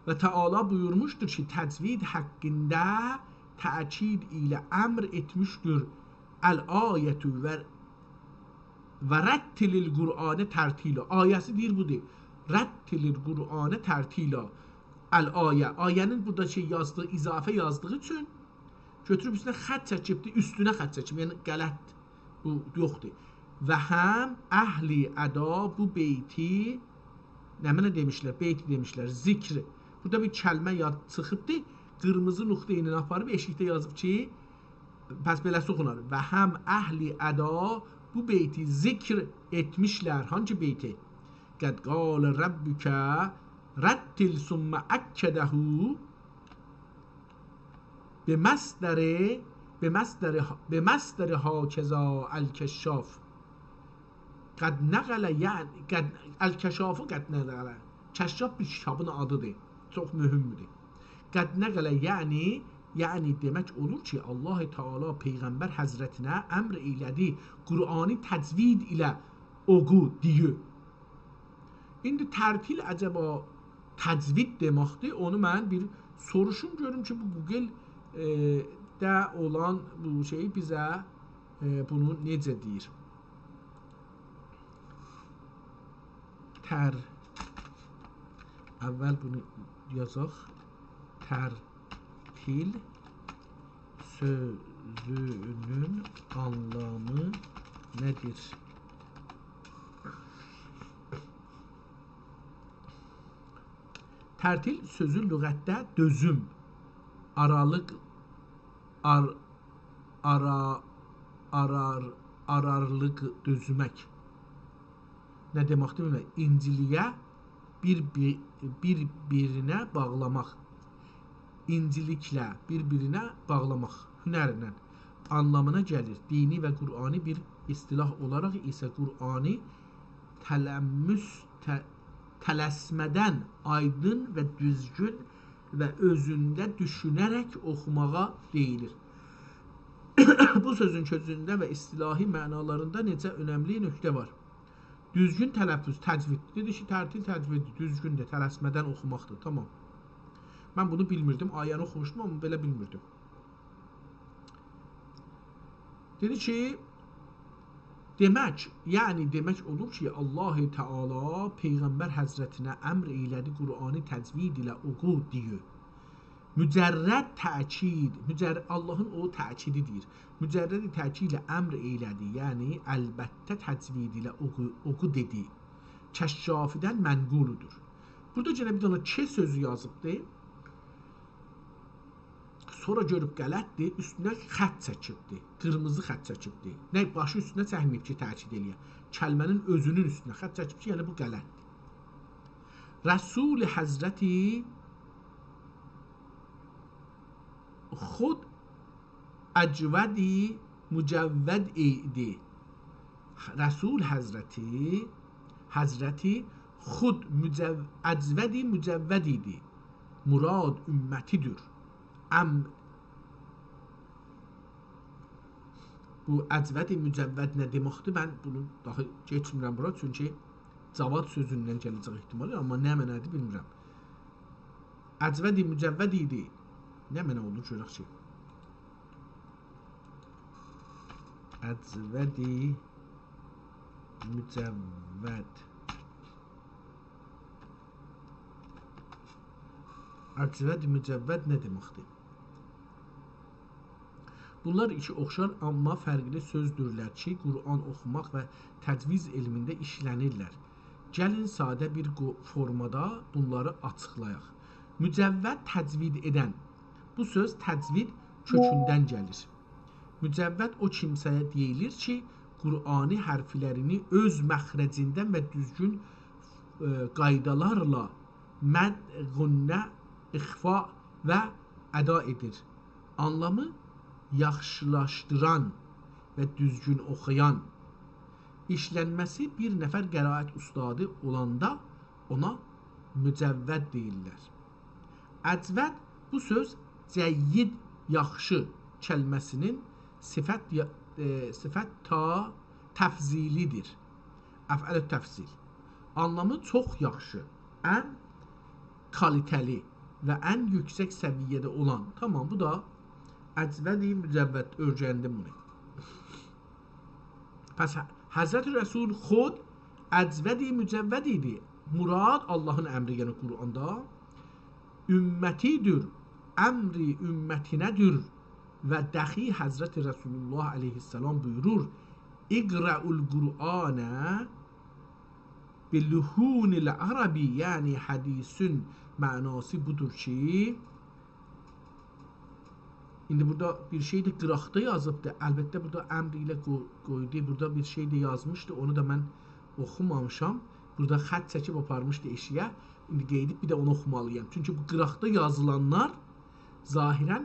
و تعالی بویورموشدور کی، تجوید حاقیندا تأکید ایله امر ائتمیشدیر. الآیة و، و رتل القرآن ترتیلا. آیه‌سی دئییر بودور. رتل القرآن ترتیلا. الآیه. آیه‌نین بورادا شئی یازدیغی، اضافه یازدیغی اوچون گؤتوروب اوستونه خط چکیبدی، اوستونه خط چکیب، یعنی غلط، بو یوخدور. و هم اهل ادا بو بیتی، نمنه دئمیشلر، بیتی دئمیشلر، ذکر. بورادا بیر کلمه یاد چیخیبدی، قیرمیزی نقطه ایله آپاریب ائشیکده یازیب کی، پس بئله‌سی اوخونار. و هم اهل ادا بو بیتی ذکر ائتمیشلر. هانگی بیتی؟ قد قال ربک رتل ثم أکده بمصدر، بمصدر، بمصدر هکذا الکشاف. قد نقل، یعنی، قد، الکشافو قد نقل. کشاف بیر کیتابین آدیدیر. چوخ مهمدور. قد نقل، یعنی، یعنی دئمک اولور کی، الله تعالی پیغمبر حضرتینه امر ائیله‌دی، قرآنی تجوید ایله اوخو دئیه. ایندی ترتیل عجبا تجوید دئمکدیر؟ اونو من بیر سوروشوم گؤروم کی، بو گوگل، ائ، ده اولان بو شئیی بیزه، ائ، بونو نئجه دئییر؟ تر-، اول بونو یازاق. ترتیل سؤزونون آنلامی نه‌دیر؟ ترتیل سؤزو لغتده دؤزوم، آرالیق، آر-، آرا-، آرار-، آرارلیق، دؤزمک. نه دئمکدیر بیلمیرم. اینجیلییه بیر، بیر، بیر-بیرینه باغلاماق. اینجیلیکله بیر-بیرینه باغلاماق هنرینن آنلامینا گلیر. دینی و قرآنی بیر اصطلاح اولاراق ایسه قرآنی تلمس، ته-، تلسمه‌دن آیدین و دوزگون و اؤزونده دوشونه‌رک اوخوماغا دئییلیر. بو سؤزون سؤزونده و اصطلاحی معنالاریندا نئچه اؤنملی نکته وار. دوزگون تلفظ، تجوید. دئدی کی، ترتیل تجویددیر، دوزگوندور، تلسمه‌دن اوخوماقدیر. تامام. من بونو بیلمیردیم، آیه‌نی اوخوموشدوم، آمما بئله بیلمیردیم. دئدی کی، دئمک، یعنی دئمک اولور کی، الله تعالی پیغمبر حضرتینه امر ائیله‌دی، قرآنی تجوید ایله اوخو دئیه. مجرد تأکید، مجر-، اللهین او تأکیدی دئییر. مجرد تأکید ایله امر ائیله‌دی، یعنی البته تجوید ایله اوخو، اوخو دئدی. کشافی‌دن منقولدور. بورادا یئنه بیر دنه «که» سؤزو یازیبدی. سونرا گؤروب غلطدیر، اوستونه خط چکیبدی. قیرمیزی خط چکیبدی. نه، باشی اوستونه چکمه‌ییب کی، تأکید ائله‌یه. کلمه‌نین اؤزونون اوستونه خط چکیب کی، یعنی بو غلطدیر. رسول حضرتی خود اجودی مجود ایدی. رسول حضرتی، حضرتی خود مجو-، اجودی مجود ایدی. مراد امتی‌دیر. ام-، بو اجودی مجود نه دئمکدیر؟ من بونو داها کئچمیرم بورا، چونکی جواد سؤزوندن گله‌جک احتمالی، آمما نه معنادیر بیلمیرم. اجودی مجود ایدی. نه معنا اولور، گؤرک کی. اجودی مجود. اجودی مجود نه دئمکدیر؟ بونلار ایکی اوخشار، آمما فرقلی سؤزدورلر کی، قرآن اوخوماق و تجوید علمینده ایشله‌نیرلر. گلین ساده بیر قو-، فورمادا بونلاری آچیقلایاق. مجود، تجوید ائدن. بو سؤز تجوید کؤکوندن گلیر. مجود او کیمسه‌یه دئییلیر کی، قرآنی حرفلرینی اؤز مخرجیندن و دوزگون، ائ، قایدالارلا مد، غنه، اخفا و ادا ائدیر. آنلامی یاخشیلاشدیران و دوزگون اوخویان. ایشلنمه‌سی بیر نفر قرائت اوستادی اولاندا اونا مجود دئییرلر. اجود، بو سؤز جید، یاخشی کلمه‌سینین صفت یا-، ائ، صفت تا تفضیلی‌دیر. افعل تفضیل. آنلامی چوخ یاخشی، ان کالیته‌لی و ان یوکسک سویه‌ده اولان. تامام، بو دا اجودی مجود، اؤیرندیم بونو. پس ح-، حضرت رسول خود اجودی مجود ایدی. مراد اللهین امری، یعنی قرآندا، امتی‌دیر، امری امتینه‌دیر و دخی حضرت رسول الله علیه السلام بویورور: «اقرأوا القرآن بلحون العرب»، یعنی حدیثین معناسی بودور کی، ایندی بورادا بیر شئی ده قیراقدا یازیبدی. البته، بورادا امر ایله قو-، قویدو. بورادا بیر شئی ده یازمیشدی. اونو دا من اوخومامیشام. بورادا خط چکیب آپارمیشدی ائشییه. ایندی قئییدیب بیر ده اونو اوخومالییام. چونکی بو قیراقدا یازیلانلار ظاهراً،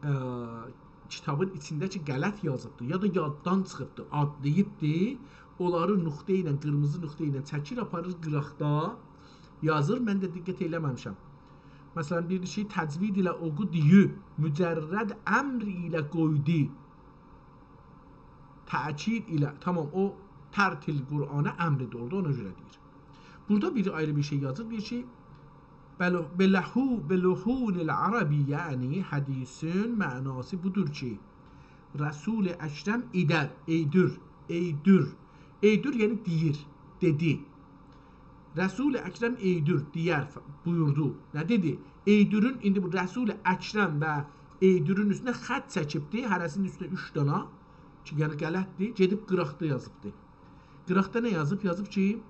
ائ، کیتابین ایچینده کی غلط یازیبدی، یا دا یاددان چیخیبدی، آتلاییبدی. اونلاری نقطه ایله، قیرمیزی نقطه ایله چکیر، آپاریر قیراقدا یازیر. من ده دقت ائله‌مه‌میشم. مثلاً، بیر شئی تجوید ایله اوخو دئییب، مجرد امر ایله قویدو. تأکید ایله، تامام، او ترتیل قرآنه امردیر اورادا، اونا گؤره دئییر. بورادا بیر آیری بیر شئی یازیر، دئییر کی، بلو-، بلحو-، بلحون العرب، یعنی حدیثین معناسی بودور کی، رسول اکرم ایدر، ائیدیر، ائیدیر، ائیدیر، یعنی دئییر، دئدی. رسول اکرم ائیدیر، دئیر، ف-، بویوردو. نه دئدی؟ ائیدیرین، ایندی بو رسول اکرم و ائیدیرین اوستونه خط چکیبدی، هره‌سینین اوستونه اوچ دانا، کی، یعنی غلطدیر، گئدیب قیراقدا یازیبدی. قیراقدا نه یازیب؟ یازیب کی،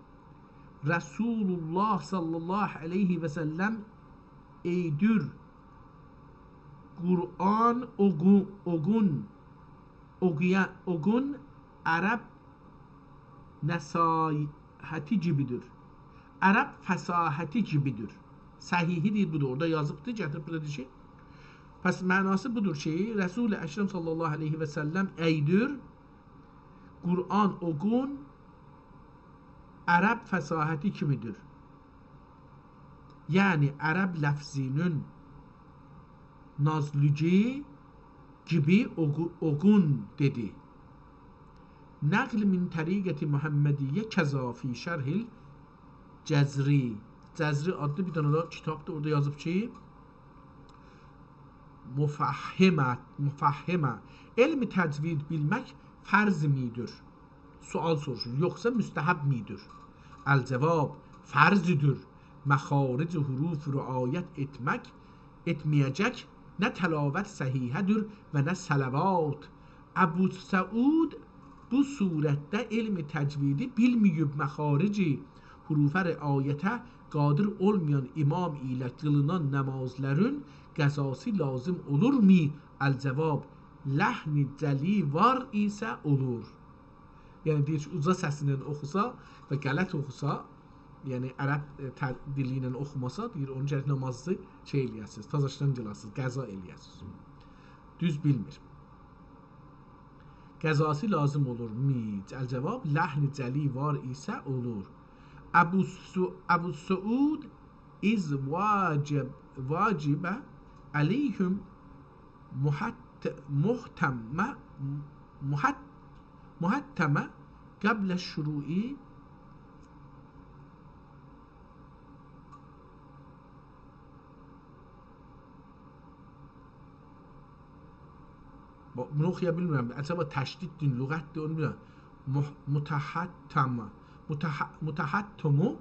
رسول الله صلی الله علیه و سلم ائیدیر، قرآن اوخو-، اوخون، اوخویا-، اوخون عرب نصاحتی کیمیدیر. عرب فصاحتی کیمیدیر. صحیحی دئییر، بودور. اورادا یازیبدی، گتیریب بورادا دئییر کی، پس معناسی بودور کی، رسول اکرم صلی الله علیه و سلم ائیدیر، قرآن اوخون عرب فصاحتی کیمیدیر. یعنی عرب لفظینین نازلیگی گیبی اوغو-، اوغون دئدی. نقل من طریقة محمدیة کذا فی شرح الجزری. جزری آدلی بیر دنه ده کیتابدیر، اورادا یازیب کی، مفهمه، مفهمه. علم تجوید بیلمک فرض می‌دور؟ سؤال سوروشور. یوخسا مستحب می‌دور؟ الجواب، فرضدیر. مخارج حروف رعایت ائتمک، ائتمه‌یه‌جک، نه تلاوت صحیحه‌دیر و نه صلوات. ابوسعود بو صورتده علم تجویدی بیلمه‌ییب، مخارج حروفه رعایته قادر اولمایان امام ایله قیلینان نمازلارین قضاسی لازم اولورمو؟ الجواب، لحن جلی وار ایسه اولور. یعنی دئییر کی، اوجا سسینن اوخوسا و غلط اوخوسا، یعنی عرب، ائ، تر-، دیلی ایله اوخوماسا، دئییر، اونو گرک نمازی شئی ائله‌یه‌سینیز، تازاشدان قیلاسینیز، قضا ائله‌یه‌سینیز. دوز بیلمیر. قضاسی لازم اولورمو؟ الجواب، لحن جلی وار ایسه اولور. ابو سو-، ابوسعود، اذ واجب، واجب علیهم محت-، محتمه، محت-، محتمه قبل الشروع. بونو اوخویا بیلمیرم. عجبا تشدیددیر، لغتدیر، اونو بیلمیرم. مح-، متحتمه، متح-، متحتمه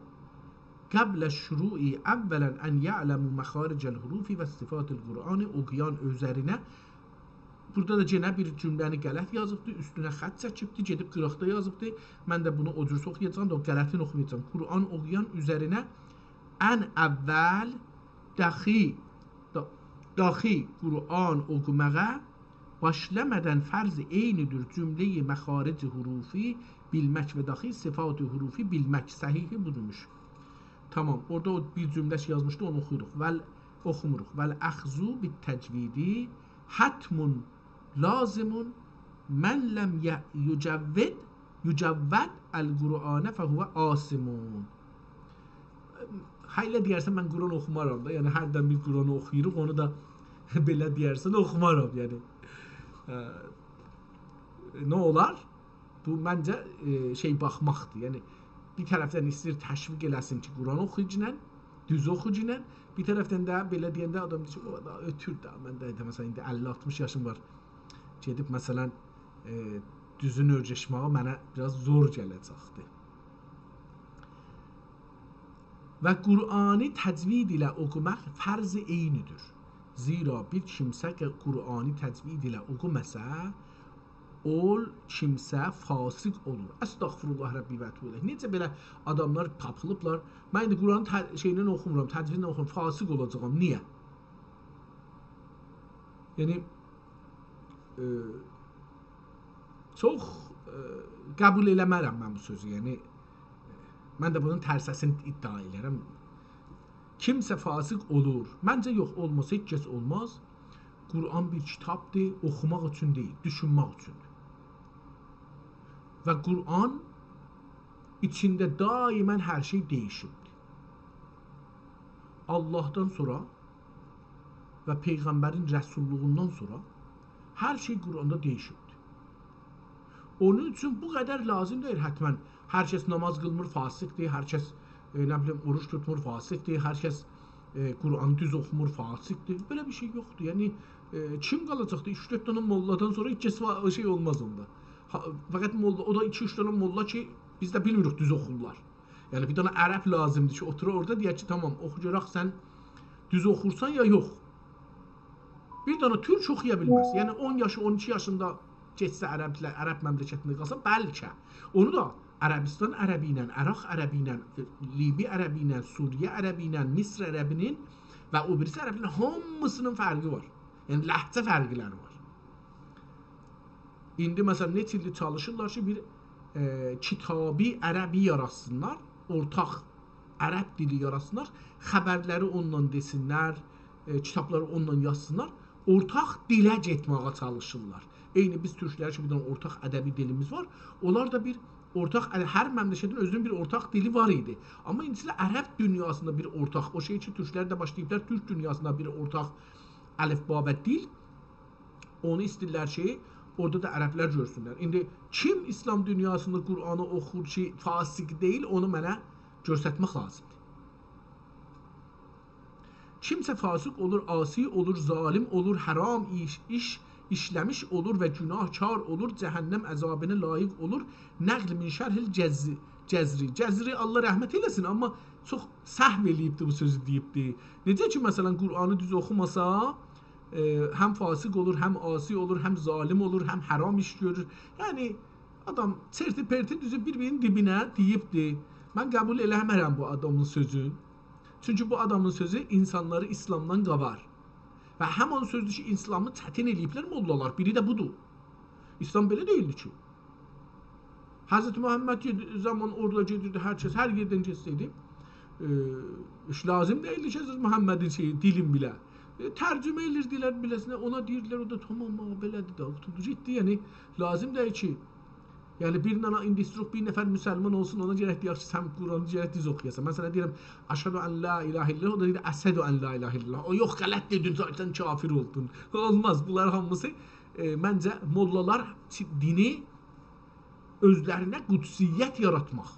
قبل الشروع اولاً ان یعلموا مخارج الحروف و صفات القرآن، اوخویان اؤزلرینه. بورادا دا یئنه بیر جمله‌نی غلط یازیبدی، اوستونه خط چکیبدی، گئدیب قیراقدا یازیبدی. من ده بونو او جور اوخویاجاغام دا، او غلطینی اوخومایاجاغام. قرآن اوخویان اوزرینه ان اول داخی، دا-، داخی قرآن اوخوماغا باشلامادان فرض عینی‌دیر جمله‌ی مخارج حروفی بیلمک و داخی صفات حروفی بیلمک. صحیحی بودورموش. تامام، اورادا او بیر جمله کی یازمیشدی، اونو اوخویوروق. ول-، اوخوموروق. «والاخذ بالتجوید حتم لازم من لم ی-، یجود، یجود القرآن فهو آثم.» هله دئیرسن، من قرآن اوخومارام دا، یعنی هردن بیر قرآن اوخویوروق، اونو دا بئله دئیرسن، اوخومارام، یعنی. اه، نه اولار؟ بو منجه، ائ، شئی باخماقدیر. یعنی بیر طرفدن ایسته‌ییر تشویق ائله‌سین کی، قرآن اوخویاجاقسان، دوز اوخویاجاقسان. بیر طرفدن ده بئله دئینده آدام دئییر کی، «او دا اؤتور ده، من ده، مثلا، ایندی اللی آلتمیش یاشیم وار. گئدیب، مثلا، ائ، دوزونو اؤیرشمه‌یه منه بیر آز زور گله‌جکدیر.» و قرآنی تجوید ایله اوخوماق فرض عینی‌دیر. زیرا بیر کیمسه کی قرآنی تجوید ایله اوخوماسا، او کیمسه فاسق اولور. استغفر الله ربی و اتوب الیه. نئجه بئله آداملار تاپیلیبلار؟ من ایندی قرآنی ت-، شئیله اوخومورام، تجویدله اوخومورام، فاسق اولاجاغام. نییه؟ یعنی، ائ، چوخ، ائ، قبول ائله‌مرم من بو سؤزو، یعنی، ائ، من ده بونون ترسه‌سینی ادعا ائله‌ییرم. کیمسه فاسق اولور. منجه یوخ، اولماسا هئچ کس اولماز. قرآن بیر کیتابدیر، اوخوماق اوچون دئییل، دوشونمک اوچوندور. و قرآن ایچینده دائما هر شئی دییشیبدیر. آللاهدان سونرا و پیغمبرین رسوللوغوندان سونرا هر شئی قرآندا دییشیبدیر. اونون اوچون بو قدر لازیم دئییل حتما هر کس نماز قیلمیر، فاسقدیر، هر کس، ائ، نه بیلیم، اوروج توتمور، فاسقدیر، هر کس، ائ، قرآنی دوز اوخومور، فاسقدیر. بئله بیر شئی یوخدور. یعنی، ائ، کیم قالاجاقدی؟ اوچ-دؤرد دنه موللادان سونرا هئچ کس فا-، او شئی اولماز اوندا. ها، فقط موللا، او دا ایکی-اوچ دنه موللا کی، بیز ده بیلمیریک دوز اوخورلار. یعنی، بیر دنه عرب لازیمدیر کی، اوتورا اورادا دئیه کی، تامام، اوخو گؤرک سن دوز اوخورسان یا یوخ. بیر دنه تورک اوخویا بیلمز. یعنی، اون یاشی، اون ایکی یاشیندا گئتسه عربله-، عرب مملکتینده قالسا، بلکه. اونو دا عربستان عربی ایله، عراق عربی ایله، لیبی عربی ایله، سوریه عربی ایله، مصر عربی‌نین و او بیریسی عربی‌نین هامیسینین فرقی وار. یعنی، لهجه فرقلری وار. ایندی، مثلا، نئچه ایلدیر چالیشیرلار کی، بیر، ائ، کتابی عربی یاراتسینلار، اورتاق عرب دیلی یاراتسینلار، خبرلری اوننان دئسینلر، ائ، کتابلاری اوننان یازسینلار، اورتاق دیله گئتمه‌یه چالیشیرلار. عینی بیز تورکلر کی، بیر دنه اورتاق ادبی دیلیمیز وار، اونلار دا بیر اورتاق، یعنی هر مملکتین اؤزونون بیر اورتاق دیلی وار ایدی. آمما ایندیسینده عرب دونیاسیندا بیر اورتاق، او شئی کی، تورکلر ده باشلاییبلار تورک دونیاسیندا بیر اورتاق الفبا و دیل اونو ایسته‌ییرلر کی، اورادا دا عربلر گؤرسونلر. ایندی کیم ایسلام دونیاسیندا قرآنی اوخور کی، فاسق دئییل، اونو منه گؤسترمک لازیمدیر. کیمسه فاسق اولور، عاصی اولور، ظالم اولور، حرام ایش، ایش ایشله‌میش اولور و گناهکار اولور، جهنم عذابینا لایق اولور. نقل من شرح الجز-، جزری. جزری، الله رحمت ائله‌سین، آمما چوخ سهو ائله‌ییبدی، بو سؤزو دئییبدی. نئجه کی، مثلا، قرآنی دوز اوخوماسا، ائ، هم فاسق اولور، هم عاصی اولور، هم ظالم اولور، هم حرام ایش گؤرور. یعنی، آدام چرتی پرتی دوزو بیر-بیرینین دیبینه دئییبدی. من قبول ائله‌مه‌رم بو آدامین سؤزون. چونکی بو آدامین سؤزو اینسانلاری ایسلامدان قاوار. و همان سؤزدور کی، ایسلامی چتین ائله‌ییبلر موللالار. بیری ده بودور. ایسلام بئله دئییلدی کی. حضرت محمد گئدیر، زامان اورادا گئدیردی، هر کس، هر یئردن گئتسه‌یدی، ائ، هئچ لازیم دئییلدی کی، حضرت محمدین شئیی، دیلین بیله. ائ، ترجمه ائدیردیلر بیله‌سینه، اونا دئییردیلر، او دا «تامام، آغا، بئله‌دیر ده، قوتولدو گئتدی.» یعنی، لازیم دئییل کی، یعنی، بیر دنه ایندی ایستیروخ بیر نفر مسلمان اولسون، اونا گرک دئیک کی، سن قرآنی گرک دوز اوخویاسان. من سنه دئییرم، «أشهد أن لا إله إلا الله»، او دا دئییر، «أشهد أن لا إله إلا الله.» او، «یوخ، غلط دئدین، سن کافر اولدون.» اولماز، بونلار هامیسی، ائ، منجه، موللالار چی-، دینی اؤزلرینه قدسیت یاراتماق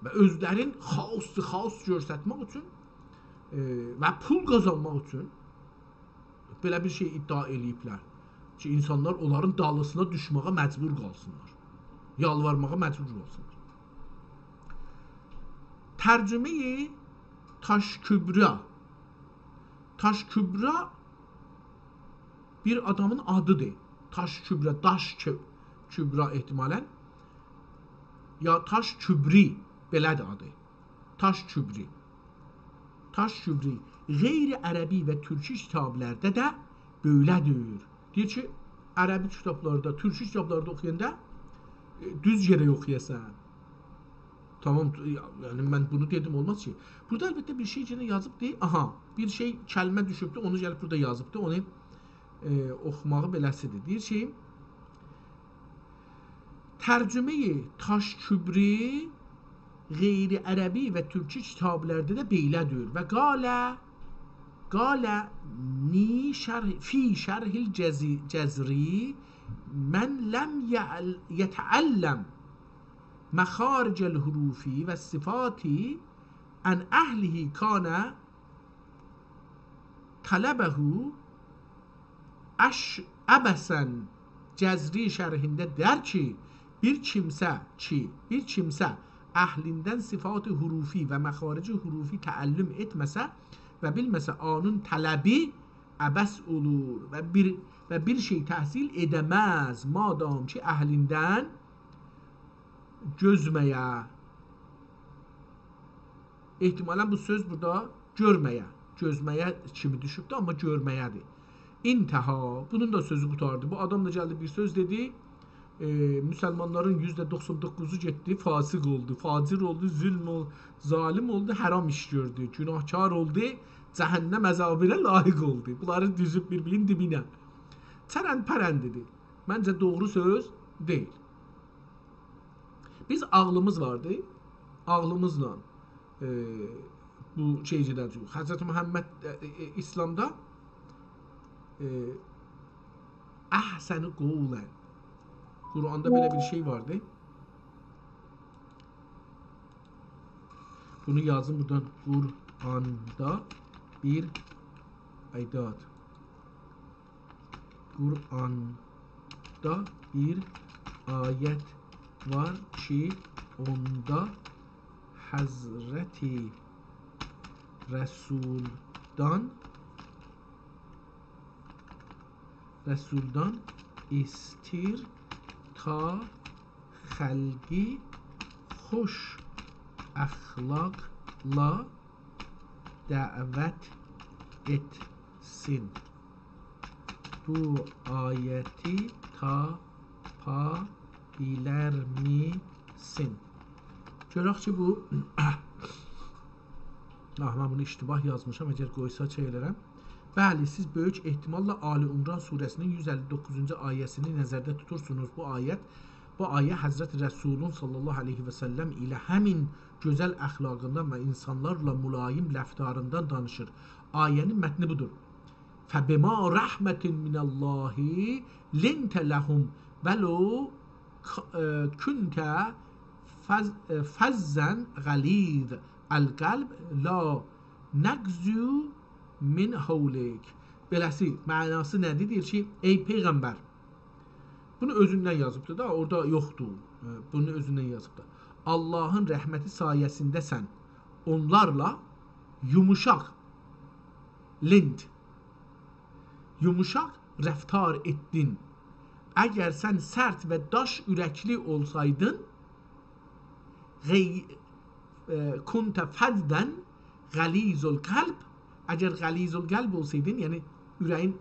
و اؤزلرین خاصدیر، خاص گؤسترمک اوچون، ائ، و پول قازانماق اوچون بئله بیر شئی ادعا ائله‌ییبلر کی، اینسانلار اونلارین دالیسینا دوشمه‌یه مجبور قالسینلار. یالوارماغا مجبور قالسینلار. ترجمه‌ی تاش کبرا. تاش کبرا بیر آدامین آدیدیر. تاش کبرا، داش کب-، کبرا احتمالاً. یا تاش کبری، بئله‌دیر آدی. تاش کبری. تاش کبری. غیر عربی و تورکی کیتابلاردا دا بئله‌دیر. دئییر کی، عربی کیتابلاردا، تورکی کیتابلاردا اوخویاندا، ائ، دوز گرک اوخویاسان. تامام، یعنی من بونو دئدیم، اولماز کی. بورادا البته بیر شئی یئنه یازیبدی. آها، بیر شئی، کلمه دوشوبدو، اونو گلیب بورادا یازیبدی. اونو، ائ، اوخوماغی بئله‌سیدیر. دئییر کی، ترجمه‌ی تاش کبری غیر عربی و تورکی کیتابلاردا دا بئله‌دیر. و قال، قال نی شرح، فی شرح الجزی-، جزری: «من لم یعل-، یتعلم مخارج الحروف و الصفات عن أهله کان طلبه عش-، عبثاً.» جزری شرحینده دئیر کی، بیر کیمسه کی، بیر کیمسه اهلیندن صفات حروفی و مخارج حروفی تعلم ائتمه‌سه و بیلمه‌سه، اونون طلبی عبث اولور و بیر، و بیر شئی تحصیل ائده‌مز، مادام کی، اهلیندن گؤزمه‌یه. احتمالاً بو سؤز بورادا گؤرمه‌یه، گؤزمه‌یه کیمی دوشوبدو، آمما گؤرمه‌یه‌دیر. انتهی. بونون دا سؤزو قوتاردی. بو آدام دا گلدی، بیر سؤز دئدی. ائ، مسلمانلارین یوزده دوخسان دوققوزو گئتدی، فاسق اولدو، فاجر اولدو، ظلم اول-، ظالم اولدو، حرام ایش گؤردو، گناهکار اولدو، جهنم عذابینا لایق اولدو. بونلاری دوزوب بیر-بیرینین دیبینه. چرند پرند دئدی. منجه، دوغرو سؤز دئییل. بیز عاغلیمیز واردی. عاغلیمیزلا، ائ، بو شئی گئده‌جه‌ییک. حضرت محمد، ائ، ائ، ایسلامدا، ائ، «أحسن قولاً». قرآندا بئله بیر شئی واردی. بونو یازیم بورادان. قرآندا بیر، آی داد. قرآندا بیر آیت وار کی، اوندا حضرت رسولدان، رسولدان ایستیر تا خلقی خوش اخلاقلا دعوت ائتسین. بو آیتی تاپا بیلرمیسین؟ گؤرک کی، بو، آه، من بونو اشتباه یازمیشام، اگر قویسا شئی ائلرم. بلی، سیز بؤیوک احتماللا آل عمران سوره‌سینین یوز اللی دوققوزونجو آیه‌سینی نظرده توتورسونوز. بو آیت، بو آیه حضرت رسولون صلی الله علیه و سلم ایله همین گؤزل اخلاقیندان و اینسانلارلا ملایم رفتاریندان دانیشیر. آیه‌نین متنی بودور. فبما رحمة من الله لنت لهم ولو ک-، اه، کنت فظ-، اه، فظا غلیظ القلب لانفضوا من حولک. بئله‌سی، معناسی نه‌دیر؟ دئییر کی، ای پیغمبر، بونو اؤزوندن یازیبدیر دا، اورادا یوخدور. اه، بونو اؤزوندن یازیبدیر. آللاهین رحمتی سایه‌سینده سن اونلارلا یوموشاق، لنت، یوموشاق رفتار ائتدین. اگر سن سرت و داش اورکلی اولسایدین، غی-، اه، کنت فظا غلیظ القلب، اگر غلیظ القلب اولسایدین، یعنی اوره‌یین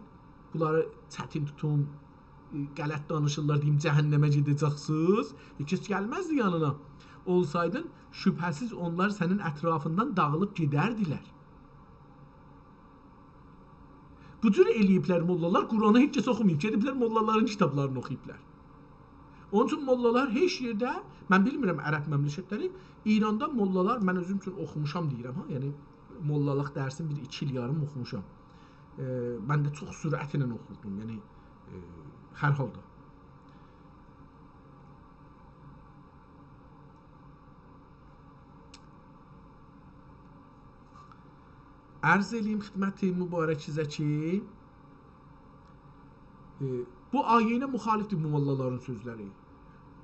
بونلاری چتین توتون، اه، غلط دانیشیرلار، دئییم، جهنمه گئده‌جکسینیز، هئچ کس گلمزدی یانینا. اولسایدین، شبهه‌سیز اونلار سنین اطرافیندان داغیلیب گئدردیلر. بو جور ائله‌ییبلر موللالار، قرآنی هئچ کس اوخوماییب، گئدیبلر موللالارین کیتابلارینی اوخویوبلار. اونون اوچون موللالار هئچ یئرده، من بیلمیرم عرب مملکتلری، ایراندا موللالار، من اؤزوم اوچون اوخوموشام دئییرم ها، یعنی موللالیق درسین بیر ایکی ایل یاریم اوخوموشام. ائ، من ده چوخ سرعتله اوخوردوم، یعنی، ائ، هر حالدا. عرض ائله‌ییم خدمت مبارکیزه کی، ائ، بو آیه ایله مخالفدیر بو موللالارین سؤزلری.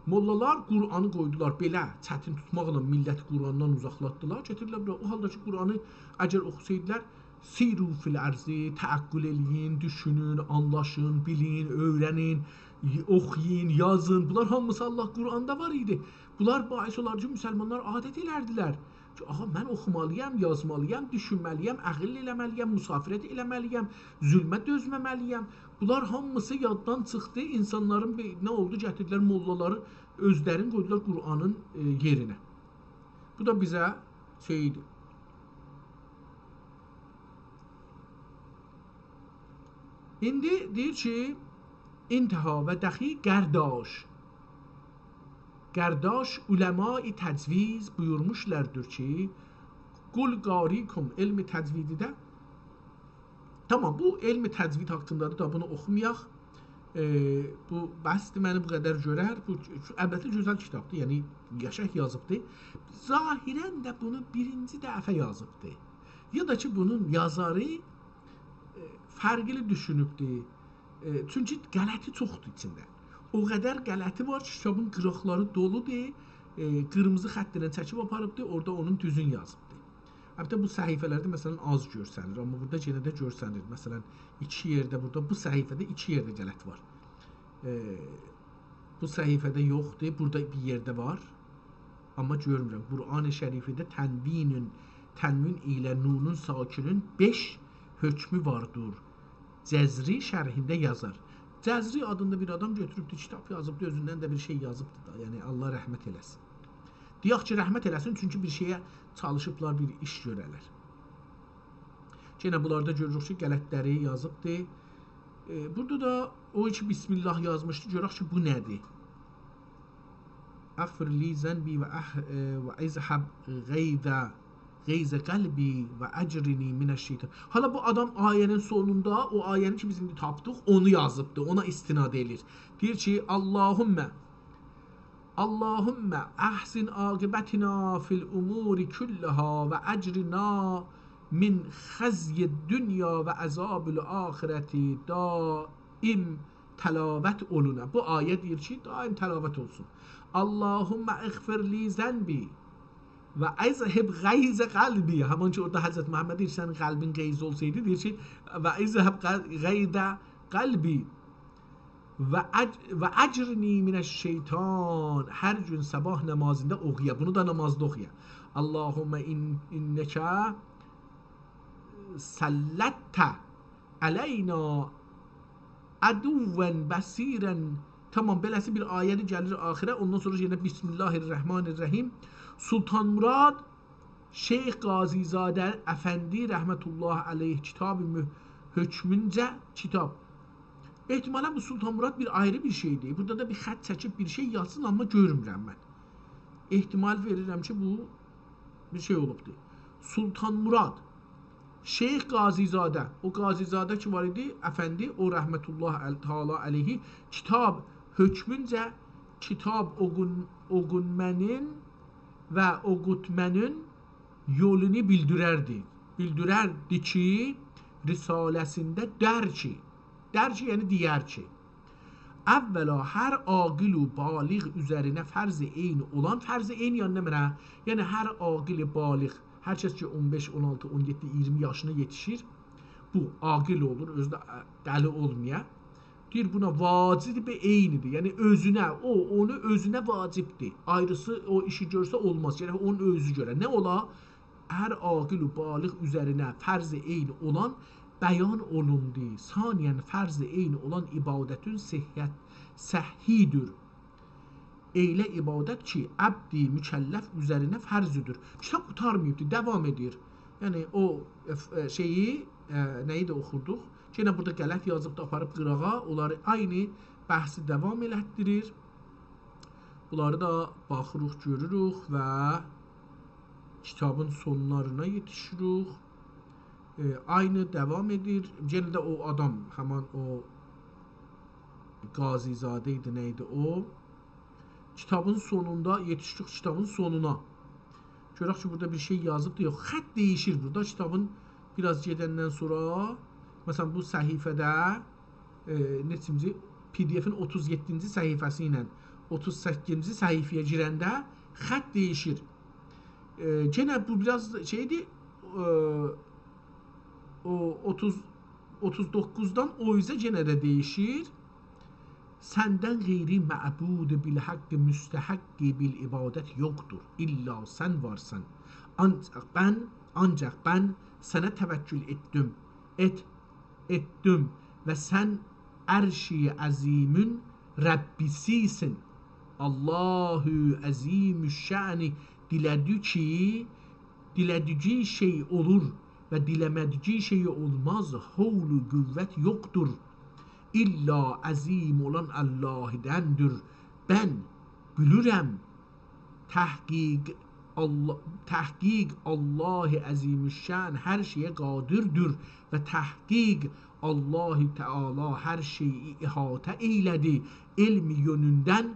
موللالار قرآنی قویدولار بئله، چتین توتماقلا میللتی قرآندان اوزاقلاتدیلار، گتیردیلر بورا. او حالدا کی، قرآنی اگر اوخوسایدیلار، «سیروا فی الارض»، تعقل ائله‌یین، دوشونون، آنلاشین، بیلین، اؤیرنین، ی-، اوخویون، یازین. بونلار هامیسی آللاه قرآندا وار ایدی. بونلار باعث اولاردی کی، مسلمانلار عادت ائلردیلر کی، آغا، من اوخومالییام، یازمالییام، دوشونمه‌لییم، عقل ائله‌مه‌لییم، مسافرت ائله‌مه‌لییم، ظلمه دؤزمه‌مه‌لییم. بونلار هامیسی یاددان چیخدی، اینسانلارین بئینینه اولدو، گتیردیلر موللالاری، اؤزلرینی قویدولار قرآنین، ائ، یئرینه. بو دا بیزه شئیدیر. ایندی دئییر کی، انتها و دخی قرداش. قرداش علمای تجوید بویورموشلاردیر کی، «قل قاریکم»، علم تجویدده. تامام، بو علم تجوید حاقیندادیر دا، بونو اوخومایاق. ائ، بو بسدیر، منی بو قدر گؤرر. بو، البته، گؤزل کیتابدیر، یعنی یاشاق یازیبدیر. ظاهراً ده بونو بیرینجی دفعه یازیبدیر. یا دا کی، بونون یازاری، ائ، فرقلی دوشونوبدور. ائ، چونکی غلطی چوخدور ایچینده. او قدر غلطی وار کی، کیتابین قیراقلاری دولودور. ائ، قیرمیزی خط ایله چکیب آپاریبدیر، اورادا اونون دوزون یازیبدیر. البته، بو صفحه‌لرده، مثلاً، آز گؤرسنیر، آمما بورادا یئنه ده گؤرسنیر. مثلاً، ایکی یئرده بورادا، بو صفحه‌ده ایکی یئرده غلط وار. ائ، بو صفحه‌ده یوخدور، بورادا بیر یئرده وار. آمما گؤرمورم. قرآن شریفده تنوینین، تنوین ایله نونون ساکنین بئش حکمو واردیر. جزری شرحینده یازار. جزری آدیندا بیر آدام گؤتوروبدور، کیتاب یازیبدی، اؤزوندن ده بیر شئی یازیبدی دا. یعنی، آللاه رحمت ائله‌سین. دئیک کی، رحمت ائله‌سین، چونکی بیر شئیه چالیشیبلار، بیر ایش گؤره‌لر. یئنه بونلاردا گؤروروک کی، غلطلری یازیبدی. ائ، بورادا دا او کی، بسم الله یازمیشدی. گؤرک کی، بو نه‌دیر؟ «اغفر لی ذنبی و اح-، ائ، و اذهب غیظ، غیظ قلبی و اجرنی من الشیطان.» حالا بو آدام آیه‌نین سونوندا، او آیه‌نی کی، بیز ایندی تاپدیق، اونو یازیبدی، اونا استناد ائله‌ییر. دئییر کی، «اللهم، اللهم احسن عاقبتنا فی الامور کلها و اجرنا من خزی الدنیا و عذاب الآخرة دائم تلاوت اولونا.» بو آیه دئییر کی، دائم تلاوت اولسون. «اللهم اغفر لی ذنبی و اذهب غیظ قلبی.» همان کی، اورادا حضرت محمد دئییر، «سنین قلبین غیظ اولسایدی»، دئییر کی، «و اذهب غ-، غیظ قلبی و اج-، و اجرنی من الشیطان.» هر گون صاباح نامازیندا اوخویا، بونو دا نامازدا اوخویا. «اللهم ان-، انک سلطت علینا عدوا بصیرا.» تامام، بئله‌سی بیر آیه‌دیر، گلیر آخیره، اوندان سونرا یئنه بسم الله الرحمن الرحیم. سلطان مراد شیخ قاضی‌زاده افندی رحمة الله علیه کیتاب مح-، حکمونجه کیتاب. احتمالاً بو سلطان مراد بیر آیری بیر شئیدیر. بورادا دا بیر خط چکیب بیر شئی یازسین، آمما گؤرمورم من. احتمال وئریرم کی، بو بیر شئی اولوبدور. سلطان مراد شیخ قاضی‌زاده، او قاضی‌زاده کی وار ایدی، افندی، او رحمت الله عل-، تعالی علیه، کیتاب حؤکمونجه، کیتاب اوقون-، اوقونمانین و اوقوتمانین یولونو بیلدیرردی. بیلدیرردی کی، رساله‌سینده دئر کی، دئر کی، یعنی دئیر کی، اولا هر عاقل و بالغ اوزرینه فرض عین اولان، فرض عین یعنی نمنه؟ یعنی هر عاقل بالغ، هر کس کی اون بئش، اون آلتی، اون یئددی، اییرمی یاشینا یئتیشیر، بو عاقل اولور، اؤزو ده، ا، دلی اولمایا. دئییر، بونا واجب عینی‌دیر. یعنی اؤزونه، او، اونو اؤزونه واجبدیر. آیریسی او ایشی گؤرسه اولماز. گرک اونون اؤزو گؤره. نه اولا؟ هر عاقل و بالغ اوزرینه فرض عین اولان بیان اولوندو. ثانیاً، فرض عین اولان عبادتون صحت، صحیحی‌دیر. ائیله عبادت کی، عبد مکلف اوزرینه فرض‌دور. کیتاب قوتارماییبدی، داوام ائدیر. یعنی او، ائ، ف-، ائ، شئیی، ائ، نه‌یی ده اوخوردوق. یئنه بورادا غلط یازیبدی، آپاریب قیراغا، اونلاری عینی بحثی داوام ائلتدیریر. بونلاری دا باخیریق، گؤروروک و کیتابین سونلارینا یئتیشیریک. ائ، عینی داوام ائدیر. یئنه ده او آدام، همان او قاضی‌زاده ایدی، نه ایدی او؟ کیتابین سونوندا یئتیشدیک کیتابین سونونا. گؤرک کی، بورادا بیر شئی یازیبدیر، یوخ. خط دییشیر بورادا. کیتابین بیر آز گئدندن سونرا، مثلا، بو صفحه‌ده، ائ، نئچینجی، پی دی افین اوتوز یئددینجی صفحه‌سی ایله اوتوز سککیزینجی صفحه‌یه گیرنده خط دییشیر. ائ، یئنه بو بیر آز شئیدیر، ائ، او اوتوز، اوتوز دوققوزدان او اوزه یئنه ده دییشیر. سندن غیری معبود بالحق مستحق بالعبادت یوخدور. الا سن وارسان. آنجاق من، آنجاق من سنه توکل ائتدیم. ائت، ائتدیم و سن عرش عظیمین ربّی‌سی‌سن. الله عظیم‌الشأن دیله‌دی کی، دیله‌دیگی شئی اولور و دیله‌مه‌دیگی شئی اولماز، حول و قوت یوخدور. الا عظیم اولان اللهدندیر. من بیلیرم، تحقیق الله، تحقیق الله عظیم‌الشأن هر شئیه قادردیر و تحقیق الله تعالی هر شئیی احاطه ائیله‌دی علم یؤنوندن.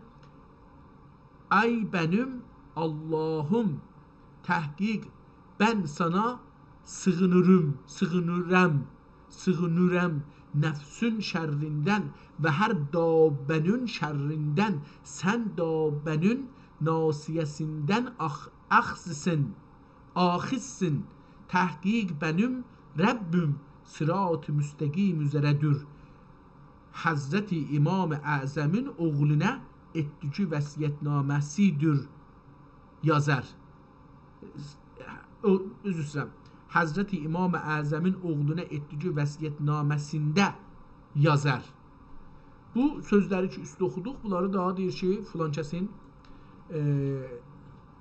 آی منیم اللهیم، تحقیق من سنه سیغینیریم، سیغینیرام، سیغینیرام نفسین شرّیندن و هر دابه‌نین شرّیندن. سن دابه‌نین ناصیه‌سیندن آخ-، آخذسن، آخذسن. تحقیق منیم ربّیم صراط مستقیم اوزره‌دیر. حضرت امام اعظمین اوغلونا ائتدیگی وصیت‌نامه‌سی‌دیر، یازار. او، عذر ایسته‌ییرم. حضرت امام اعظمین اوغلونا ائتدیگی وصیت‌نامه‌سینده یازار. بو سؤزلری کی، اوسته اوخودوق، بونلاری دا دئییر کی، فلان کسین، ائ،